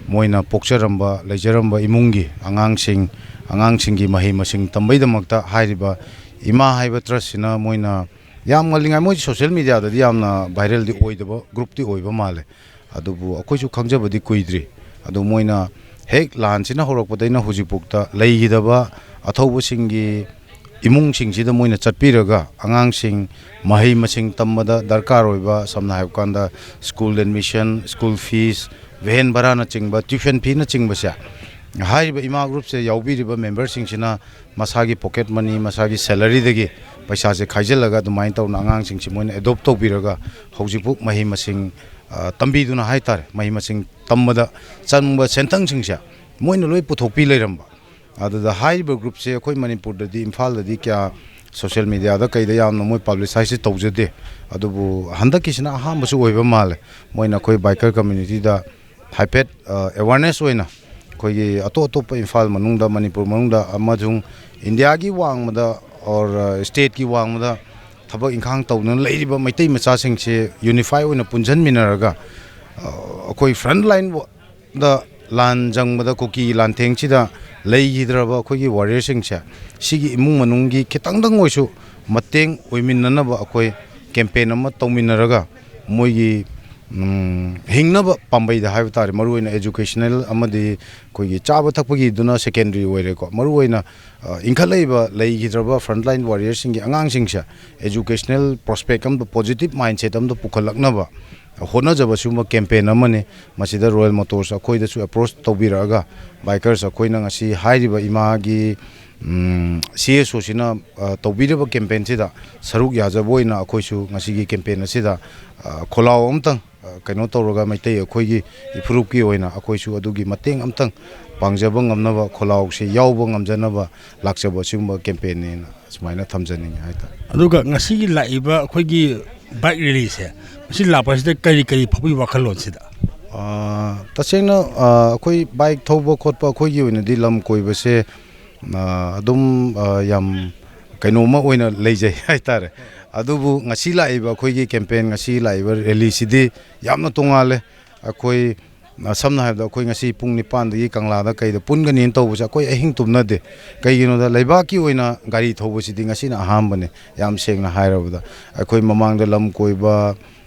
ꯃꯣꯏꯅ ꯄꯣꯛꯆꯔꯝꯕ, ꯂꯩꯖꯔꯝꯕ ꯏꯃꯨꯡꯒꯤ ꯑꯉꯥꯡꯁꯤꯡ, ꯑꯉꯥꯡꯁꯤꯡꯒꯤ ꯃꯍꯩ ꯃꯁꯤꯡ ꯇꯝꯕꯩꯗꯃꯛꯇ ꯍꯥꯏꯔꯤꯕ ꯏꯃꯥ ꯍꯥꯏꯕ ꯇ꯭ꯔꯁꯁꯤꯅ ꯃꯣꯏꯅ ꯌꯥꯝ ꯉꯜꯂꯤꯉꯩ, ꯃꯣꯏ ꯁꯣꯁꯤꯌꯦꯜ ꯃꯦꯗꯤꯌꯥꯗꯗꯤ ꯌꯥꯝꯅ ꯚꯥꯏꯔꯦꯜꯗꯤ ꯑꯣꯏꯗꯕ ꯒ꯭ꯔꯨꯞꯇꯤ ꯑꯣꯏꯕ ꯃꯥꯜꯂꯦ꯫ ꯑꯗꯨꯕꯨ ꯑꯩꯈꯣꯏꯁꯨ ꯈꯪꯖꯕꯗꯤ ꯀꯨꯏꯗ꯭ꯔꯤ꯫ ꯑꯗꯨ ꯃꯣꯏꯅ ꯍꯦꯛ ꯂꯥꯟꯁꯤꯅ ꯍꯧꯔꯛꯄꯗꯩꯅ ꯍꯧꯖꯤꯛꯐꯥꯎꯗ ꯂꯩꯈꯤꯗꯕ ꯑꯊꯧꯕꯁꯤꯡꯒꯤ ꯏꯃꯨꯡꯁꯤꯡꯁꯤꯗ ꯃꯣꯏꯅ ꯆꯠꯄꯤꯔꯒ ꯑꯉꯥꯡꯁꯤꯡ ꯃꯍꯩ ꯃꯁꯤꯡ ꯇꯝꯕꯗ ꯗꯔꯀꯥꯔ ꯑꯣꯏꯕ, ꯁꯝꯅ ꯍꯥꯏꯕ ꯀꯥꯟꯗ school admission, school fees, van ꯚꯔꯥꯅꯆꯤꯡꯕ, ꯇ꯭ꯌꯨꯁꯟ ꯐꯤꯅꯆꯤꯡꯕꯁꯦ, ꯍꯥꯏꯔꯤꯕ ꯏꯃꯥ ꯒ꯭ꯔꯨꯞꯁꯦ ꯌꯥꯎꯕꯤꯔꯤꯕ ꯃꯦꯝꯕꯔꯁꯤꯡꯁꯤꯅ ꯃꯁꯥꯒꯤ ꯄꯣꯀꯦꯠ ꯃꯅꯤ, ꯃꯁꯥꯒꯤ ꯁꯦꯂꯔꯤꯗꯒꯤ ꯄꯩꯁꯥꯁꯦ ꯈꯥꯏꯖꯤꯜꯂꯒ ꯑꯗꯨꯃꯥꯏꯅ ꯇꯧꯅ ꯑꯉꯥꯡꯁꯤꯡꯁꯤ ꯃꯣꯏꯅ ꯑꯦꯗꯣꯞ ꯇꯧꯕꯤꯔꯒ ꯍꯧꯖꯤꯛꯄꯨ ꯃꯍꯩ ꯃꯁꯤꯡ, ꯑ, ꯇꯝꯕꯤꯗꯨꯅ ꯍꯥꯏꯇꯥꯔꯦ, ꯃꯍꯩ ꯃꯁꯤꯡ ꯇꯝꯕꯗ ꯆꯪꯕ ꯁꯦꯟꯊꯪꯁꯤꯡꯁꯦ ꯃꯣꯏꯅ ꯂꯣꯏ ꯄꯨꯊꯣꯛꯄꯤ ꯂꯩꯔꯝꯕ꯫ ꯑꯗꯨꯗ ꯍꯥꯏꯔꯤꯕ ꯒ꯭ꯔꯨꯞꯁꯦ ꯑꯩꯈꯣꯏ ꯃꯅꯤꯄꯨꯔꯗꯗꯤ, ꯏꯝꯐꯥꯜꯗꯗꯤ ꯀꯌꯥ ꯁꯣꯁꯤꯌꯦꯜ ꯃꯦꯗꯤꯌꯥꯗ ꯀꯩꯗ ꯌꯥꯝꯅ ꯃꯣꯏ ꯄꯕ꯭ꯂꯤꯁꯥꯏꯖꯁꯦ ꯇꯧꯖꯗꯦ꯫ ꯑꯗꯨꯕꯨ ꯍꯟꯗꯛꯀꯤꯁꯤꯅ ꯑꯍꯥꯟꯕꯁꯨ ꯑꯣꯏꯕ ꯃꯥꯜꯂꯦ꯫ ꯃꯣꯏꯅ ꯑꯩꯈꯣꯏ ꯕꯥꯏꯀꯔ ꯀꯝꯃ꯭ꯌꯨꯅꯤꯇꯤꯗ ꯍꯥꯏꯐꯦꯠ, ꯑ, ꯑꯦꯋꯥꯔꯅꯦꯁ ꯑꯣꯏꯅ ꯑꯩꯈꯣꯏꯒꯤ ꯑꯇꯣꯞ ꯑꯇꯣꯞꯄ ꯏꯝꯐꯥꯜ ꯃꯅꯨꯡꯗ, ꯃꯅꯤꯄꯨꯔ ꯃꯅꯨꯡꯗ ꯑꯃꯁꯨꯡ ꯏꯟꯗꯤꯌꯥꯒꯤ ꯋꯥꯡꯃꯗ or, ꯑ, ꯁ꯭ꯇꯦꯠꯀꯤ ꯋꯥꯡꯃꯗ ꯊꯕꯛ ꯏꯪꯈꯥꯡ ꯇꯧꯗꯨꯅ ꯂꯩꯔꯤꯕ ꯃꯩꯇꯩ ꯃꯆꯥꯁꯤꯡꯁꯦ ꯌꯨꯅꯤꯐꯥꯏ ꯑꯣꯏꯅ ꯄꯨꯟꯁꯤꯟꯃꯤꯟꯅꯔꯒ, ꯑ, ꯑꯩꯈꯣꯏ ꯐ꯭ꯔꯟꯠ ꯂꯥꯏꯟ ꯗ ꯂꯥꯟ ꯆꯪꯕꯗ ꯀꯨꯀꯤ ꯂꯥꯟꯊꯦꯡꯁꯤꯗ ꯂꯩꯈꯤꯗ꯭ꯔꯕ ꯑꯩꯈꯣꯏꯒꯤ ꯋꯥꯔꯤꯌꯔꯁꯤꯡꯁꯦ, ꯁꯤꯒꯤ ꯏꯃꯨꯡ ꯃꯅꯨꯡꯒꯤ ꯈꯤꯇꯪꯗꯪ ꯑꯣꯏꯁꯨ ꯃꯇꯦꯡ ꯑꯣꯏꯃꯤꯟꯅꯅꯕ ꯑꯩꯈꯣꯏ ꯀꯦꯝꯄꯦꯟ ꯑꯃ ꯇꯧꯃꯤꯟꯅꯔꯒ, ꯃꯣꯏꯒꯤ, ꯎꯝ, ꯍꯤꯡꯅꯕ ꯄꯥꯝꯕꯩꯗ ꯍꯥꯏꯕ ꯇꯥꯔꯦ, ꯃꯔꯨꯑꯣꯏꯅ ꯑꯦꯖꯨꯀꯦꯁꯅꯦꯜ ꯑꯃꯗꯤ ꯑꯩꯈꯣꯏꯒꯤ ꯆꯥꯕ ꯊꯛꯄꯒꯤꯗꯨꯅ ꯁꯦꯀꯦꯟꯗꯔꯤ ꯑꯣꯏꯔꯦꯀꯣ꯫ ꯃꯔꯨꯑꯣꯏꯅ, ꯑ, ꯏꯟꯈꯠꯂꯛꯏꯕ ꯂꯩꯈꯤꯗ꯭ꯔꯕ ꯐ꯭ꯔꯟꯠꯂꯥꯏꯟ ꯋꯥꯔꯤꯌꯔꯁꯤꯡꯒꯤ ꯑꯉꯥꯡꯁꯤꯡꯁꯦ ꯑꯦꯖꯨꯀꯦꯁꯅꯦꯜ ꯄ꯭ꯔꯣꯁꯄꯦꯛ ꯑꯃꯗ, ꯄꯣꯖꯤꯇꯤꯚ ꯃꯥꯏꯟꯁꯦꯠ ꯑꯃꯗ ꯄꯨꯈꯠꯂꯛꯅꯕ ꯍꯣꯠꯅꯖꯕ ꯁꯤꯒꯨꯝꯕ ꯀꯦꯝꯄꯦꯟ ꯑꯃꯅꯤ꯫ ꯃꯁꯤꯗ ꯔꯣꯌꯦꯜ ꯃꯣꯇꯣꯔꯁ ꯑꯩꯈꯣꯏꯗꯁꯨ ꯑꯦꯄ꯭ꯔꯣꯆ ꯇꯧꯕꯤꯔꯛꯑꯒ, ꯕꯥꯏꯀꯔꯁ ꯑꯩꯈꯣꯏꯅ ꯉꯁꯤ ꯍꯥꯏꯔꯤꯕ ꯏꯃꯥꯒꯤ, ꯎꯝ, ꯁꯤ ꯑꯦꯁ ꯑꯣꯁꯤꯅ, ꯑ, ꯇꯧꯕꯤꯔꯤꯕ ꯀꯦꯝꯄꯦꯟꯁꯤꯗ ꯁꯔꯨꯛ ꯌꯥꯖꯕ ꯑꯣꯏꯅ ꯑꯩꯈꯣꯏꯁꯨ ꯉꯁꯤꯒꯤ ꯀꯦꯝꯄꯦꯟ ꯑꯁꯤꯗ, ꯑ, ꯈꯣꯜꯂꯥꯎ ꯑꯃꯇꯪ, ꯑ, ꯀꯩꯅꯣ ꯇꯧꯔꯒ, ꯃꯩꯇꯩ ꯑꯩꯈꯣꯏꯒꯤ ꯏꯐꯨꯔꯨꯞꯀꯤ ꯑꯣꯏꯅ ꯑꯩꯈꯣꯏꯁꯨ ꯑꯗꯨꯒꯤ ꯃꯇꯦꯡ ꯑꯃꯇꯪ ꯄꯥꯡꯖꯕ ꯉꯝꯅꯕ, ꯈꯣꯜꯂꯥꯎꯁꯤ ꯌꯥꯎꯕ ꯉꯝꯖꯅꯕ ꯂꯥꯛꯆꯕ ꯑꯁꯤꯒꯨꯝꯕ ꯀꯦꯝꯄꯦꯟꯅꯦꯅ ꯁꯨꯃꯥꯏꯅ ꯊꯝꯖꯅꯤꯡꯉꯤ ꯍꯥꯏꯇꯥꯔꯦ꯫ ꯑꯗꯨꯒ ꯉꯁꯤꯒꯤ ꯂꯥꯛꯏꯕ ꯑꯩꯈꯣꯏꯒꯤ ꯕꯥꯏꯛ ꯔꯦꯂꯤꯁꯦ, ꯃꯁꯤ ꯂꯥꯛꯄꯁꯤꯗ ꯀꯔꯤ ꯀꯔꯤ ꯐꯥꯎꯕꯤ ꯋꯥꯈꯜꯂꯣꯟꯁꯤꯗ? ꯑꯥ, ꯇꯁꯦꯡꯅ, ꯑꯥ, ꯑꯩꯈꯣꯏ ꯕꯥꯏꯛ ꯊꯧꯕ ꯈꯣꯠꯄ ꯑꯩꯈꯣꯏꯒꯤ ꯑꯣꯏꯅꯗꯤ ꯂꯝ ꯀꯣꯏꯕꯁꯦ, ꯑꯥ, ꯑꯗꯨꯝ, ꯑꯥ, ꯌꯥꯝ ꯀꯩꯅꯣꯝꯃ ꯑꯣꯏꯅ ꯂꯩꯖꯩ ꯍꯥꯏꯇꯥꯔꯦ꯫ ꯑꯗꯨꯕꯨ ꯉꯁꯤ ꯂꯥꯛꯏꯕ ꯑꯩꯈꯣꯏꯒꯤ ꯀꯦꯝꯄꯦꯟ, ꯉꯁꯤ ꯂꯥꯛꯏꯕ ꯔꯦꯂꯤꯁꯤꯗꯤ ꯌꯥꯝꯅ ꯇꯣꯉꯥꯜꯂꯦ꯫ ꯑꯩꯈꯣꯏ, ꯑ, ꯁꯝꯅ ꯍꯥꯏꯔꯕꯗ, ꯑꯩꯈꯣꯏ ꯉꯁꯤ ꯄꯨꯡ ꯅꯤꯄꯥꯟꯗꯒꯤ ꯀꯪꯂꯥꯗ ꯀꯩꯗ ꯄꯨꯟꯒꯅꯤꯅ ꯇꯧꯕꯁꯦ, ꯑꯩꯈꯣꯏ ꯑꯍꯤꯡ ꯇꯨꯝꯅꯗꯦ꯫ ꯀꯩꯒꯤꯅꯣꯗ, ꯂꯩꯕꯥꯛꯀꯤ ꯑꯣꯏꯅ ꯒꯥꯔꯤ ꯊꯧꯕꯁꯤꯗꯤ ꯉꯁꯤꯅ ꯑꯍꯥꯟꯕꯅꯦ, ꯌꯥꯝ ꯁꯦꯡꯅ ꯍꯥꯏꯔꯕꯗ꯫ ꯑꯩꯈꯣꯏ ꯃꯃꯥꯡꯗ ꯂꯝ ꯀꯣꯏꯕ,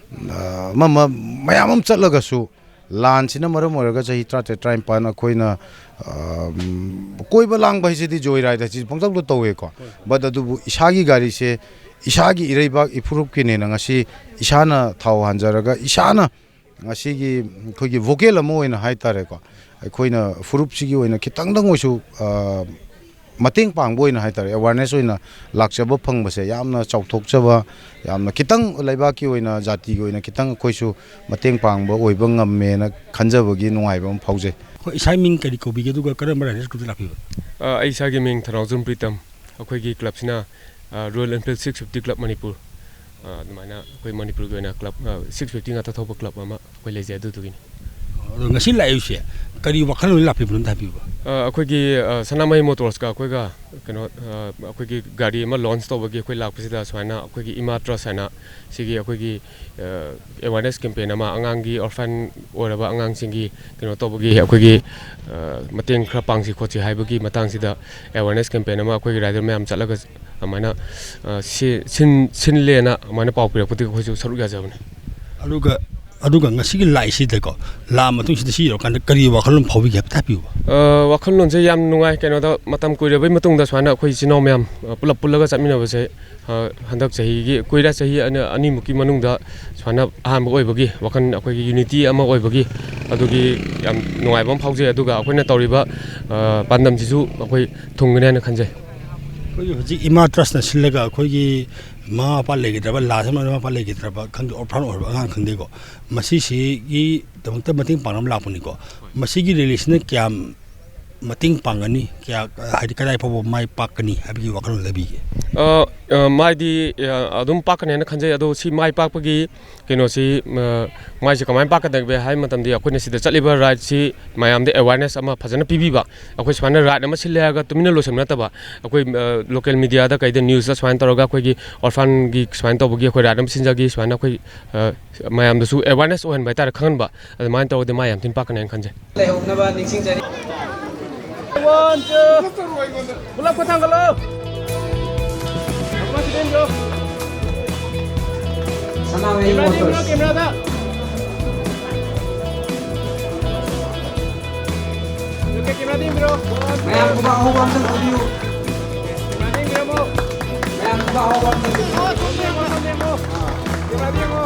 ꯑ, ꯑꯃ ꯑꯃ ꯃꯌꯥꯝ ꯑꯃ ꯆꯠꯂꯒꯁꯨ, ꯂꯥꯟꯁꯤꯅ ꯃꯔꯝ ꯑꯣꯏꯔꯒ ꯆꯍꯤ ꯇꯔꯥꯇꯔꯦꯠ, ꯇꯔꯥꯅꯤꯄꯥꯟ ꯑꯩꯈꯣꯏꯅ, ꯑ, ꯀꯣꯏꯕ ꯂꯥꯡꯕ ꯍꯥꯏꯁꯤꯗꯤ, ꯖꯣꯏ ꯔꯥꯏꯗ ꯍꯥꯏꯁꯤꯗꯤ ꯄꯪꯇꯧꯗ ꯇꯧꯋꯦꯀꯣ꯫ ꯕꯠ ꯑꯗꯨꯕꯨ ꯏꯁꯥꯒꯤ ꯒꯥꯔꯤꯁꯦ, ꯏꯁꯥꯒꯤ ꯏꯔꯩꯕꯥꯛ ꯏꯐꯨꯔꯨꯞꯀꯤꯅꯦꯅ ꯉꯁꯤ ꯏꯁꯥꯅ ꯊꯥꯎ ꯍꯥꯟꯖꯔꯒ, ꯏꯁꯥꯅ ꯉꯁꯤꯒꯤ ꯑꯩꯈꯣꯏꯒꯤ ꯚꯣꯀꯦꯜ ꯑꯃ ꯑꯣꯏꯅ ꯍꯥꯏ ꯇꯥꯔꯦꯀꯣ, ꯑꯩꯈꯣꯏꯅ ꯐꯨꯔꯨꯞꯁꯤꯒꯤ ꯑꯣꯏꯅ ꯈꯤꯇꯪꯗꯪ ꯑꯣꯏꯁꯨ, ꯑ, ꯃꯇꯦꯡ ꯄꯥꯡꯕ ꯑꯣꯏꯅ ꯍꯥꯏ ꯇꯥꯔꯦ, ꯑꯦꯋꯥꯔꯅꯦꯁ ꯑꯣꯏꯅ ꯂꯥꯛꯆꯕ ꯐꯪꯕꯁꯦ ꯌꯥꯝꯅ ꯆꯥꯎꯊꯣꯛꯆꯕ, ꯌꯥꯝꯅ ꯈꯤꯇꯪ ꯂꯩꯕꯥꯛꯀꯤ ꯑꯣꯏꯅ, ꯖꯥꯇꯤꯒꯤ ꯑꯣꯏꯅ ꯈꯤꯇꯪ ꯑꯩꯈꯣꯏꯁꯨ ꯃꯇꯦꯡ ꯄꯥꯡꯕ ꯑꯣꯏꯕ ꯉꯝꯃꯦꯅ ꯈꯟꯖꯕꯒꯤ ꯅꯨꯡꯉꯥꯏꯕ ꯑꯃ ꯐꯥꯎꯖꯩ꯫ ꯑꯩꯈꯣꯏ ꯏꯁꯥ ꯃꯤꯡ ꯀꯔꯤ ꯀꯧꯕꯤꯒꯦ, ꯑꯗꯨꯒ ꯀꯔꯝꯕ ꯔꯥꯏꯗꯔꯁ ꯒ꯭ꯔꯨꯞꯇ ꯂꯥꯛꯄꯤꯕ? ꯑ, ꯑꯩ ꯏꯁꯥꯒꯤ ꯃꯤꯡ ꯊꯧꯅꯥꯎꯖꯝ ꯄ꯭ꯔꯤꯇꯝ꯫ ꯑꯩꯈꯣꯏꯒꯤ ꯀ꯭ꯂꯕꯁꯤꯅ, ꯑ, royal Enfield six fifty club Manipur, ꯑ, ꯑꯗꯨꯃꯥꯏꯅ ꯑꯩꯈꯣꯏ ꯃꯅꯤꯄꯨꯔꯒꯤ ꯑꯣꯏꯅ ꯀ꯭ꯂꯕ, ꯑ, ꯁꯤꯛꯁ ꯐꯤꯐꯇꯤ ꯉꯥꯛꯇ ꯊꯧꯕ ꯀ꯭ꯂꯕ ꯑꯃ ꯑꯩꯈꯣꯏ ꯂꯩꯖꯩ, ꯑꯗꯨꯗꯨꯒꯤꯅꯤ꯫ ꯑꯗꯣ ꯉꯁꯤ ꯂꯥꯛꯏꯕꯁꯦ ꯀꯔꯤ ꯋꯥꯈꯜꯂꯣꯟ ꯂꯥꯛꯄꯤꯕꯅꯣ ꯑꯝꯇ ꯍꯥꯏꯕꯤꯌꯨꯕ? ꯑ, ꯑꯩꯈꯣꯏꯒꯤ, ꯑ, ꯁꯅꯥꯃꯍꯤ ꯃꯣꯇꯣꯔꯁꯀ ꯑꯩꯈꯣꯏꯒ ꯀꯩꯅꯣ, ꯑ, ꯑꯩꯈꯣꯏꯒꯤ ꯒꯥꯔꯤ ꯑꯃ ꯂꯣꯟꯆ ꯇꯧꯕꯒꯤ ꯑꯩꯈꯣꯏ ꯂꯥꯛꯄꯁꯤꯗ ꯁꯨꯃꯥꯏꯅ ꯑꯩꯈꯣꯏꯒꯤ ꯏꯃꯥ ꯇ꯭ꯔꯁ ꯍꯥꯏꯅ ꯁꯤꯒꯤ ꯑꯩꯈꯣꯏꯒꯤ, ꯑ, ꯑꯦꯋꯥꯔꯅꯦꯁ ꯀꯦꯝꯄꯦꯟ ꯑꯃ, ꯑꯉꯥꯡꯒꯤ ꯑꯣꯔꯐꯟ ꯑꯣꯏꯔꯕ ꯑꯉꯥꯡꯁꯤꯡꯒꯤ ꯀꯩꯅꯣ ꯇꯧꯕꯒꯤ ꯑꯩꯈꯣꯏꯒꯤ, ꯑ, ꯃꯇꯦꯡ ꯈꯔ ꯄꯥꯡꯁꯤ ꯈꯣꯠꯁꯤ ꯍꯥꯏꯕꯒꯤ ꯃꯇꯥꯡꯁꯤꯗ ꯑꯦꯋꯥꯔꯅꯦꯁ ꯀꯦꯝꯄꯦꯟ ꯑꯃ ꯑꯩꯈꯣꯏꯒꯤ ꯔꯥꯏꯗꯔ ꯃꯌꯥꯝ ꯆꯠꯂꯒ ꯑꯗꯨꯃꯥꯏꯅ, ꯑ, ꯁꯤ-, ꯁꯤꯟ-, ꯁꯤꯜꯂꯦꯅ ꯑꯗꯨꯃꯥꯏꯅ ꯄꯥꯎ ꯄꯤꯔꯛꯄꯗꯒꯤ ꯑꯩꯈꯣꯏꯁꯨ ꯁꯔꯨꯛ ꯌꯥꯖꯕꯅꯤ꯫ ꯑꯗꯨꯒ, ꯑꯗꯨꯒ ꯉꯁꯤꯒꯤ ꯂꯥꯛꯏꯁꯤꯗꯀꯣ, ꯂꯥꯛꯑ ꯃꯇꯨꯡꯁꯤꯗ ꯁꯤ ꯌꯧꯔꯀꯥꯟꯗ ꯀꯔꯤ ꯋꯥꯈꯜꯂꯣꯟ ꯐꯥꯎꯕꯤꯒꯦ ꯍꯥꯏꯐꯦꯠ ꯍꯥꯏꯕꯤꯌꯨꯕ? ꯑ, ꯋꯥꯈꯜꯂꯣꯟꯁꯦ ꯌꯥꯝ ꯅꯨꯡꯉꯥꯏ꯫ ꯀꯩꯅꯣꯗ, ꯃꯇꯝ ꯀꯨꯏꯔꯕꯩ ꯃꯇꯨꯡꯗ ꯁꯨꯃꯥꯏꯅ ꯑꯩꯈꯣꯏ ꯏꯆꯤꯟ ꯏꯅꯥꯎ ꯃꯌꯥꯝ, ꯑ, ꯄꯨꯂꯞ ꯄꯨꯜꯂꯒ ꯆꯠꯃꯤꯟꯅꯕꯁꯦ, ꯑ, ꯍꯟꯗꯛ ꯆꯍꯤꯒꯤ, ꯀꯨꯏꯔ ꯆꯍꯤ ꯑꯅꯤ, ꯑꯅꯤꯃꯨꯛꯀꯤ ꯃꯅꯨꯡꯗ ꯁꯨꯃꯥꯏꯅ ꯑꯍꯥꯟꯕ ꯑꯣꯏꯕꯒꯤ ꯋꯥꯈꯜ, ꯑꯩꯈꯣꯏꯒꯤ ꯌꯨꯅꯤꯇꯤ ꯑꯃ ꯑꯣꯏꯕꯒꯤ, ꯑꯗꯨꯒꯤ ꯌꯥꯝ ꯅꯨꯡꯉꯥꯏꯕ ꯑꯃ ꯐꯥꯎꯖꯩ꯫ ꯑꯗꯨꯒ ꯑꯩꯈꯣꯏꯅ ꯇꯧꯔꯤꯕ, ꯑ, ꯄꯥꯟꯗꯝꯁꯤꯁꯨ ꯑꯩꯈꯣꯏ ꯊꯨꯡꯒꯅꯤ ꯍꯥꯏꯅ ꯈꯟꯖꯩ꯫ ꯑꯩꯈꯣꯏꯒꯤ ꯍꯧꯖꯤꯛ ꯏꯃꯥ ꯇ꯭ꯔꯁꯅ ꯁꯤꯜꯂꯒ ꯑꯩꯈꯣꯏꯒꯤ ꯃꯃꯥ ꯃꯄꯥ ꯂꯩꯈꯤꯗ꯭ꯔꯕ, ꯂꯥꯁ ꯑꯃ ꯃꯃꯥ ꯃꯄꯥ ꯂꯩꯈꯤꯗ꯭ꯔꯕ ꯈꯪꯗꯦ, ꯑꯣꯔꯐꯥꯟ ꯑꯣꯏꯔꯕ ꯑꯉꯥꯡ ꯈꯪꯗꯦꯀꯣ, ꯃꯁꯤꯁꯤꯒꯤꯗꯃꯛꯇ ꯃꯇꯦꯡ ꯄꯥꯡꯅꯕ ꯂꯥꯛꯄꯅꯤꯀꯣ꯫ ꯃꯁꯤꯒꯤ ꯔꯦꯂꯤꯁꯤꯅ ꯀꯌꯥꯝ ꯃꯇꯦꯡ ꯄꯥꯡꯒꯅꯤ, ꯀꯌꯥ, ꯍꯥꯏꯗꯤ ꯀꯗꯥꯏ ꯐꯥꯎꯕ ꯃꯥꯏ ꯄꯥꯛꯀꯅꯤ ꯍꯥꯏꯕꯒꯤ ꯋꯥꯈꯜꯂꯣꯟ ꯂꯩꯕꯤꯒꯦ? ꯑ, ꯑ, ꯃꯥꯏꯗꯤ, ꯑ, ꯑꯗꯨꯝ ꯄꯥꯛꯀꯅꯤ ꯍꯥꯏꯅ ꯈꯟꯖꯩ꯫ ꯑꯗꯣ ꯁꯤ ꯃꯥꯏ ꯄꯥꯛꯄꯒꯤ ꯀꯩꯅꯣꯁꯤ, ꯑ, ꯃꯥꯏꯁꯦ ꯀꯃꯥꯏꯅ ꯄꯥꯛꯀꯗꯒꯦ ꯍꯥꯏꯕ ꯃꯇꯝꯗ, ꯑꯩꯈꯣꯏꯅ ꯁꯤꯗ ꯆꯠꯂꯤꯕ ꯔꯥꯏꯗꯁꯤ ꯃꯌꯥꯝꯗ ꯑꯦꯋꯥꯔꯅꯦꯁ ꯑꯃ ꯐꯖꯅ ꯄꯤꯕꯤꯕ, ꯑꯩꯈꯣꯏ ꯁꯨꯃꯥꯏꯅ ꯔꯥꯏꯗ ꯑꯃ ꯁꯤꯜꯂꯦ ꯍꯥꯏꯔꯒ ꯇꯨꯃꯤꯟꯅ ꯂꯣꯏꯁꯤꯟꯕ ꯅꯠꯇꯕ, ꯑꯩꯈꯣꯏ, ꯑ, ꯂꯣꯀꯦꯜ ꯃꯤꯗꯤꯌꯥꯗ ꯀꯩꯗ ꯅ꯭ꯌꯨꯁꯇ ꯁꯨꯃꯥꯏꯅ ꯇꯧꯔꯒ ꯑꯩꯈꯣꯏꯒꯤ ꯑꯣꯔꯐꯥꯟꯒꯤ ꯁꯨꯃꯥꯏꯅ ꯇꯧꯕꯒꯤ ꯑꯩꯈꯣꯏ ꯔꯥꯏꯗ ꯑꯃ ꯁꯤꯟꯖꯒꯦ, ꯁꯨꯃꯥꯏꯅ ꯑꯩꯈꯣꯏ, ꯑ, ꯃꯌꯥꯝꯗꯁꯨ ꯑꯦꯋꯥꯔꯅꯦꯁ ꯑꯣꯏꯍꯟꯕ ꯍꯥꯏꯇꯥꯔꯦ, ꯈꯪꯍꯟꯕ, ꯑꯗꯨꯃꯥꯏꯅ ꯇꯧꯔꯗꯤ ꯃꯥ ꯌꯥꯝ ꯊꯤꯅ ꯄꯥꯛꯀꯅꯤ ꯍꯥꯏꯅ ꯈꯟꯖꯩ꯫ ꯂꯩꯍꯧꯅꯕ ꯅꯤꯡꯁꯤꯡꯖꯔꯤ꯫ One, two. ꯄꯨꯂꯞ ꯈꯨꯠ ꯊꯥꯡꯒꯠꯂꯣ꯫ ꯁꯅꯥꯃꯍꯤ ꯀꯦꯃꯦꯔꯥꯗ ꯌꯦꯡꯕꯤꯔꯣ, ꯃꯣꯇꯣꯔꯁ꯫ ꯀꯦꯃꯦꯔꯥꯗ꯫ ꯀꯦꯃꯦꯔꯥꯗ ꯌꯦꯡꯕꯤꯔꯣ꯫ ꯃꯌꯥꯝ ꯈꯨꯕꯥꯛ ꯑꯍꯧꯕ ꯑꯝꯇꯪ ꯍꯧꯕꯤꯌꯨ꯫ ꯀꯦꯃꯦꯔꯥꯗ ꯌꯦꯡꯕꯤꯔꯝꯃꯣ꯫ ꯃꯌꯥꯝ ꯈꯨꯕꯥꯛ ꯑꯍꯧꯕ ꯑꯝꯇꯪ ꯍꯧꯕꯤꯌꯨ꯫ ꯀꯦꯃꯦꯔꯥꯗ ꯌꯦꯡꯉꯣ꯫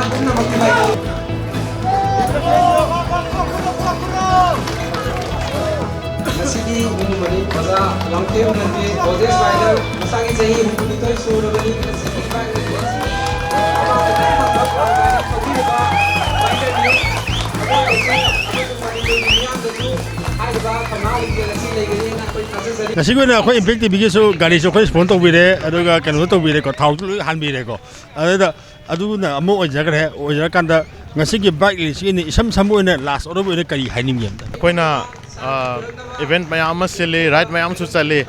ꯃꯌꯥꯝ ꯄꯨꯝꯅꯃꯛꯀꯤ ꯃꯥꯏꯀꯩ ꯉꯁꯤꯒꯤ ꯅꯣꯡꯃꯗꯤ ꯑꯣꯖꯥ ꯂꯥꯡꯊꯦꯝ ꯔꯟꯖꯤꯠ, ꯑꯣꯜꯗꯦꯁ ꯔꯥꯏꯗꯔ, ꯃꯁꯥꯒꯤ ꯆꯍꯤ ꯍꯨꯝꯐꯨꯅꯤꯊꯣꯏ ꯁꯨꯔꯕꯅꯤ꯫ ꯉꯁꯤꯒꯤ ꯏꯕꯥꯏ ꯂꯩꯇꯦ꯫ ꯑꯃꯥꯡ ꯑꯇꯥ ꯐꯪꯕ ꯄꯥꯡꯒꯜ ꯊꯧꯕꯤꯔꯕ ꯔꯥꯏꯗꯔꯅꯤ꯫ ꯑꯩꯈꯣꯏ ꯂꯩꯁꯤ ꯑꯃꯁꯨꯡ ꯃꯅꯤꯄꯨꯔꯒꯤ ꯃꯤꯌꯥꯝꯗꯁꯨ ꯍꯥꯏꯔꯤꯕ ꯊꯧꯅꯥ ꯂꯤꯡꯖꯦꯜ ꯑꯁꯤ ꯂꯩꯒꯅꯤ ꯍꯥꯏꯅ ꯑꯩꯈꯣꯏ ꯊꯥꯖꯖꯔꯤ꯫ ꯉꯁꯤꯒꯤ ꯑꯣꯏꯅ ꯑꯩꯈꯣꯏ ꯏꯝꯄꯦꯛ ꯇꯤꯚꯤꯒꯤꯁꯨ ꯒꯥꯔꯤꯁꯨ ꯑꯩꯈꯣꯏ ꯁ꯭ꯄꯣꯟ ꯇꯧꯕꯤꯔꯦ, ꯑꯗꯨꯒ ꯀꯩꯅꯣꯁꯨ ꯇꯧꯕꯤꯔꯦꯀꯣ, ꯊꯥꯎꯁꯨ ꯂꯣꯏ ꯍꯥꯟꯕꯤꯔꯦꯀꯣ꯫ ꯑꯗꯨꯗ ꯑꯗꯨꯅ ꯑꯃ ꯑꯣꯏꯖꯈ꯭ꯔꯦ꯫ ꯑꯣꯏꯖꯔꯀꯥꯟꯗ ꯉꯁꯤꯒꯤ ꯕꯥꯏꯛ ꯔꯦꯂꯤꯁꯤꯒꯤ ꯑꯣꯏꯅ ꯏꯁꯝ ꯁꯝꯕ ꯑꯣꯏꯅ ꯂꯥꯁ ꯑꯣꯔꯗꯔ ꯑꯣꯏꯅ ꯀꯔꯤ ꯍꯥꯏꯅꯤꯡꯒꯦ ꯑꯝꯇ? ꯑꯩꯈꯣꯏꯅ, ꯑ, ꯏꯚꯦꯟꯠ ꯃꯌꯥꯝ ꯑꯃ ꯁꯤꯜꯂꯤ, ꯔꯥꯏꯗ ꯃꯌꯥꯝ ꯑꯃꯁꯨ ꯆꯠꯂꯤ,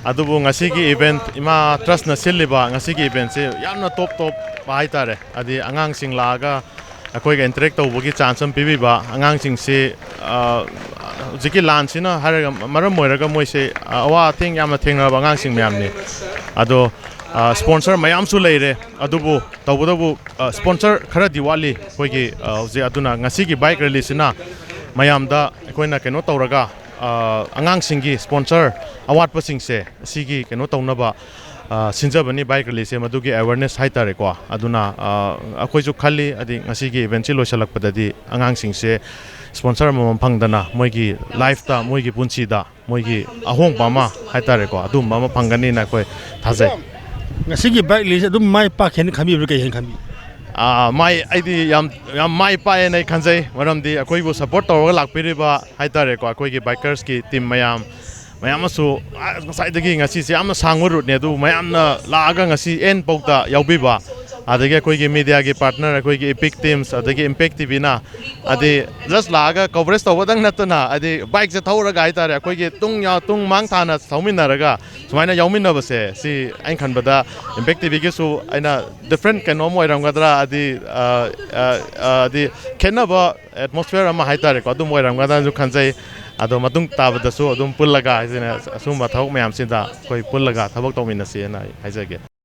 ꯑꯗꯨꯕꯨ ꯉꯁꯤꯒꯤ ꯏꯚꯦꯟꯠ, ꯏꯃꯥ ꯇ꯭ꯔꯁꯅ ꯁꯤꯜꯂꯤꯕ ꯉꯁꯤꯒꯤ ꯏꯚꯦꯟꯠꯁꯤ ꯌꯥꯝꯅ ꯇꯣꯞ ꯇꯣꯞꯄ ꯍꯥꯏꯇꯥꯔꯦ꯫ ꯍꯥꯏꯗꯤ ꯑꯉꯥꯡꯁꯤꯡ ꯂꯥꯛꯑꯒ ꯑꯩꯈꯣꯏꯒ ꯏꯟꯇꯔꯦꯛ ꯇꯧꯕꯒꯤ ꯆꯥꯟꯁ ꯑꯃ ꯄꯤꯕꯤꯕ, ꯑꯉꯥꯡꯁꯤꯡꯁꯤ, ꯑ, ꯍꯧꯖꯤꯛꯀꯤ ꯂꯥꯟꯁꯤꯅ ꯍꯥꯏꯔꯒ ꯃꯔꯝ ꯑꯣꯏꯔꯒ ꯃꯣꯏꯁꯦ, ꯑ, ꯑꯋꯥ ꯑꯊꯦꯡ ꯌꯥꯝꯅ ꯊꯦꯡꯅꯔꯕ ꯑꯉꯥꯡꯁꯤꯡ ꯃꯌꯥꯝꯅꯤ꯫ ꯑꯗꯣ, ꯑ, ꯁ꯭ꯄꯣꯟꯁꯔ ꯃꯌꯥꯝꯁꯨ ꯂꯩꯔꯦ, ꯑꯗꯨꯕꯨ ꯇꯧꯕꯇꯕꯨ, ꯑ, ꯁ꯭ꯄꯣꯟꯁꯔ ꯈꯔꯗꯤ ꯋꯥꯠꯂꯤ ꯑꯩꯈꯣꯏꯒꯤ, ꯑ, ꯍꯧꯖꯤꯛ꯫ ꯑꯗꯨꯅ ꯉꯁꯤꯒꯤ ꯕꯥꯏꯛ ꯔꯦꯂꯤꯁꯤꯅ ꯃꯌꯥꯝꯗ ꯑꯩꯈꯣꯏꯅ ꯀꯩꯅꯣ ꯇꯧꯔꯒ, ꯑ, ꯑꯉꯥꯡꯁꯤꯡꯒꯤ ꯁ꯭ꯄꯣꯟꯁꯔ ꯑꯋꯥꯠꯄꯁꯤꯡꯁꯦ ꯁꯤꯒꯤ ꯀꯩꯅꯣ ꯇꯧꯅꯕ, ꯑ, ꯁꯤꯟꯖꯕꯅꯤ ꯕꯥꯏꯛ ꯔꯦꯂꯤꯁꯦ, ꯃꯗꯨꯒꯤ ꯑꯦꯋꯦꯔꯅꯦꯁ ꯍꯥꯏꯇꯥꯔꯦꯀꯣ꯫ ꯑꯗꯨꯅ, ꯑ, ꯑꯩꯈꯣꯏꯁꯨ ꯈꯜꯂꯤ, ꯍꯥꯏꯗꯤ ꯉꯁꯤꯒꯤ ꯏꯚꯦꯟꯠꯁꯤ ꯂꯣꯏꯁꯤꯜꯂꯛꯄꯗꯗꯤ ꯑꯉꯥꯡꯁꯤꯡꯁꯦ ꯁ꯭ꯄꯣꯟꯁꯔ ꯑꯃꯃꯝ ꯐꯪꯗꯅ ꯃꯣꯏꯒꯤ ꯂꯥꯏꯐꯇ, ꯃꯣꯏꯒꯤ ꯄꯨꯟꯁꯤꯗ ꯃꯣꯏꯒꯤ ꯑꯍꯣꯡꯕ ꯑꯃ ꯍꯥꯏꯇꯥꯔꯦꯀꯣ, ꯑꯗꯨꯝꯕ ꯑꯃ ꯐꯪꯒꯅꯤꯅ ꯑꯩꯈꯣꯏ ꯊꯥꯖꯩ꯫ ꯉꯁꯤꯒꯤ ꯕꯥꯏꯛ ꯔꯦꯂꯤꯁꯦ ꯑꯗꯨꯝ ꯃꯥꯏ ꯄꯥꯛꯈꯤꯅ ꯈꯟꯕꯤꯕ꯭ꯔꯥ, ꯀꯩ ꯍꯥꯏꯅ ꯈꯟꯕꯤ? ꯑꯥ, ꯃꯥꯏ, ꯑꯩꯗꯤ ꯌꯥꯝ, ꯌꯥꯝ ꯃꯥꯏ ꯄꯥꯛꯑꯦꯅ ꯑꯩ ꯈꯟꯖꯩ, ꯃꯔꯝꯗꯤ ꯑꯩꯈꯣꯏꯕꯨ ꯁꯞꯄꯣꯔꯠ ꯇꯧꯔꯒ ꯂꯥꯛꯄꯤꯔꯤꯕ ꯍꯥꯏꯇꯥꯔꯦꯀꯣ, ꯑꯩꯈꯣꯏꯒꯤ ꯕꯥꯏꯀꯔꯁꯀꯤ ꯇꯤꯝ ꯃꯌꯥꯝ, ꯃꯌꯥꯝ ꯑꯃꯁꯨ, ꯑꯥ, ꯉꯁꯥꯏꯗꯒꯤ ꯉꯁꯤꯁꯦ ꯌꯥꯝꯅ ꯁꯥꯡꯕ ꯔꯨꯠꯅꯦ, ꯑꯗꯨꯕꯨ ꯃꯌꯥꯝꯅ ꯂꯥꯛꯑꯒ ꯉꯁꯤ ꯑꯦꯟ ꯐꯥꯎꯗ ꯌꯥꯎꯕꯤꯕ, ꯑꯗꯒꯤ ꯑꯩꯈꯣꯏꯒꯤ ꯃꯤꯗꯤꯌꯥꯒꯤ ꯄꯥꯔꯠꯅꯔ ꯑꯩꯈꯣꯏꯒꯤ ꯏꯄꯤꯛ ꯇꯤꯝꯁ, ꯑꯗꯒꯤ ꯏꯝꯄꯦꯛ ꯇꯤꯚꯤꯅ, ꯍꯥꯏꯗꯤ ꯖꯁ ꯂꯥꯛꯑꯒ ꯀꯣꯚꯔꯦꯖ ꯇꯧꯕꯗꯪ ꯅꯠꯇꯅ, ꯍꯥꯏꯗꯤ ꯕꯥꯏꯛꯁꯦ ꯊꯧꯔꯒ ꯍꯥꯏꯇꯥꯔꯦ, ꯑꯩꯈꯣꯏꯒꯤ ꯇꯨꯡ ꯌꯥ-, ꯇꯨꯡ ꯃꯥꯡ ꯊꯥꯅ ꯊꯧꯃꯤꯟꯅꯔꯒ ꯁꯨꯃꯥꯏꯅ ꯌꯥꯎꯃꯤꯟꯅꯕꯁꯦ, ꯁꯤ ꯑꯩꯅ ꯈꯟꯕꯗ ꯏꯝꯄꯦꯛ ꯇꯤꯚꯤꯒꯤꯁꯨ ꯑꯩꯅ ꯗꯤꯐ꯭ꯔꯦꯟ ꯀꯩꯅꯣꯝ ꯑꯣꯏꯔꯝꯒꯗ꯭ꯔꯥ, ꯍꯥꯏꯗꯤ, ꯑ, ꯑ, ꯑ, ꯍꯥꯏꯗꯤ ꯈꯦꯠꯅꯕ ꯑꯦꯠꯃꯣꯁꯐꯤꯌꯔ ꯑꯃ ꯍꯥꯏꯇꯥꯔꯦꯀꯣ, ꯑꯗꯨꯝ ꯑꯣꯏꯔꯝꯒꯗ꯭ꯔꯥꯅꯁꯨ ꯈꯟꯖꯩ꯫ ꯑꯗꯣ ꯃꯇꯨꯡ ꯇꯥꯕꯗꯁꯨ ꯑꯗꯨꯝ ꯄꯨꯜꯂꯒ ꯍꯥꯏꯁꯤꯅ ꯑꯁꯨꯝꯕ ꯊꯕꯛ ꯃꯌꯥꯝꯁꯤꯗ ꯑꯩꯈꯣꯏ ꯄꯨꯜꯂꯒ ꯊꯕꯛ ꯇꯧꯃꯤꯟꯅꯁꯦꯅ ꯑꯩ ꯍꯥꯏꯖꯒꯦ꯫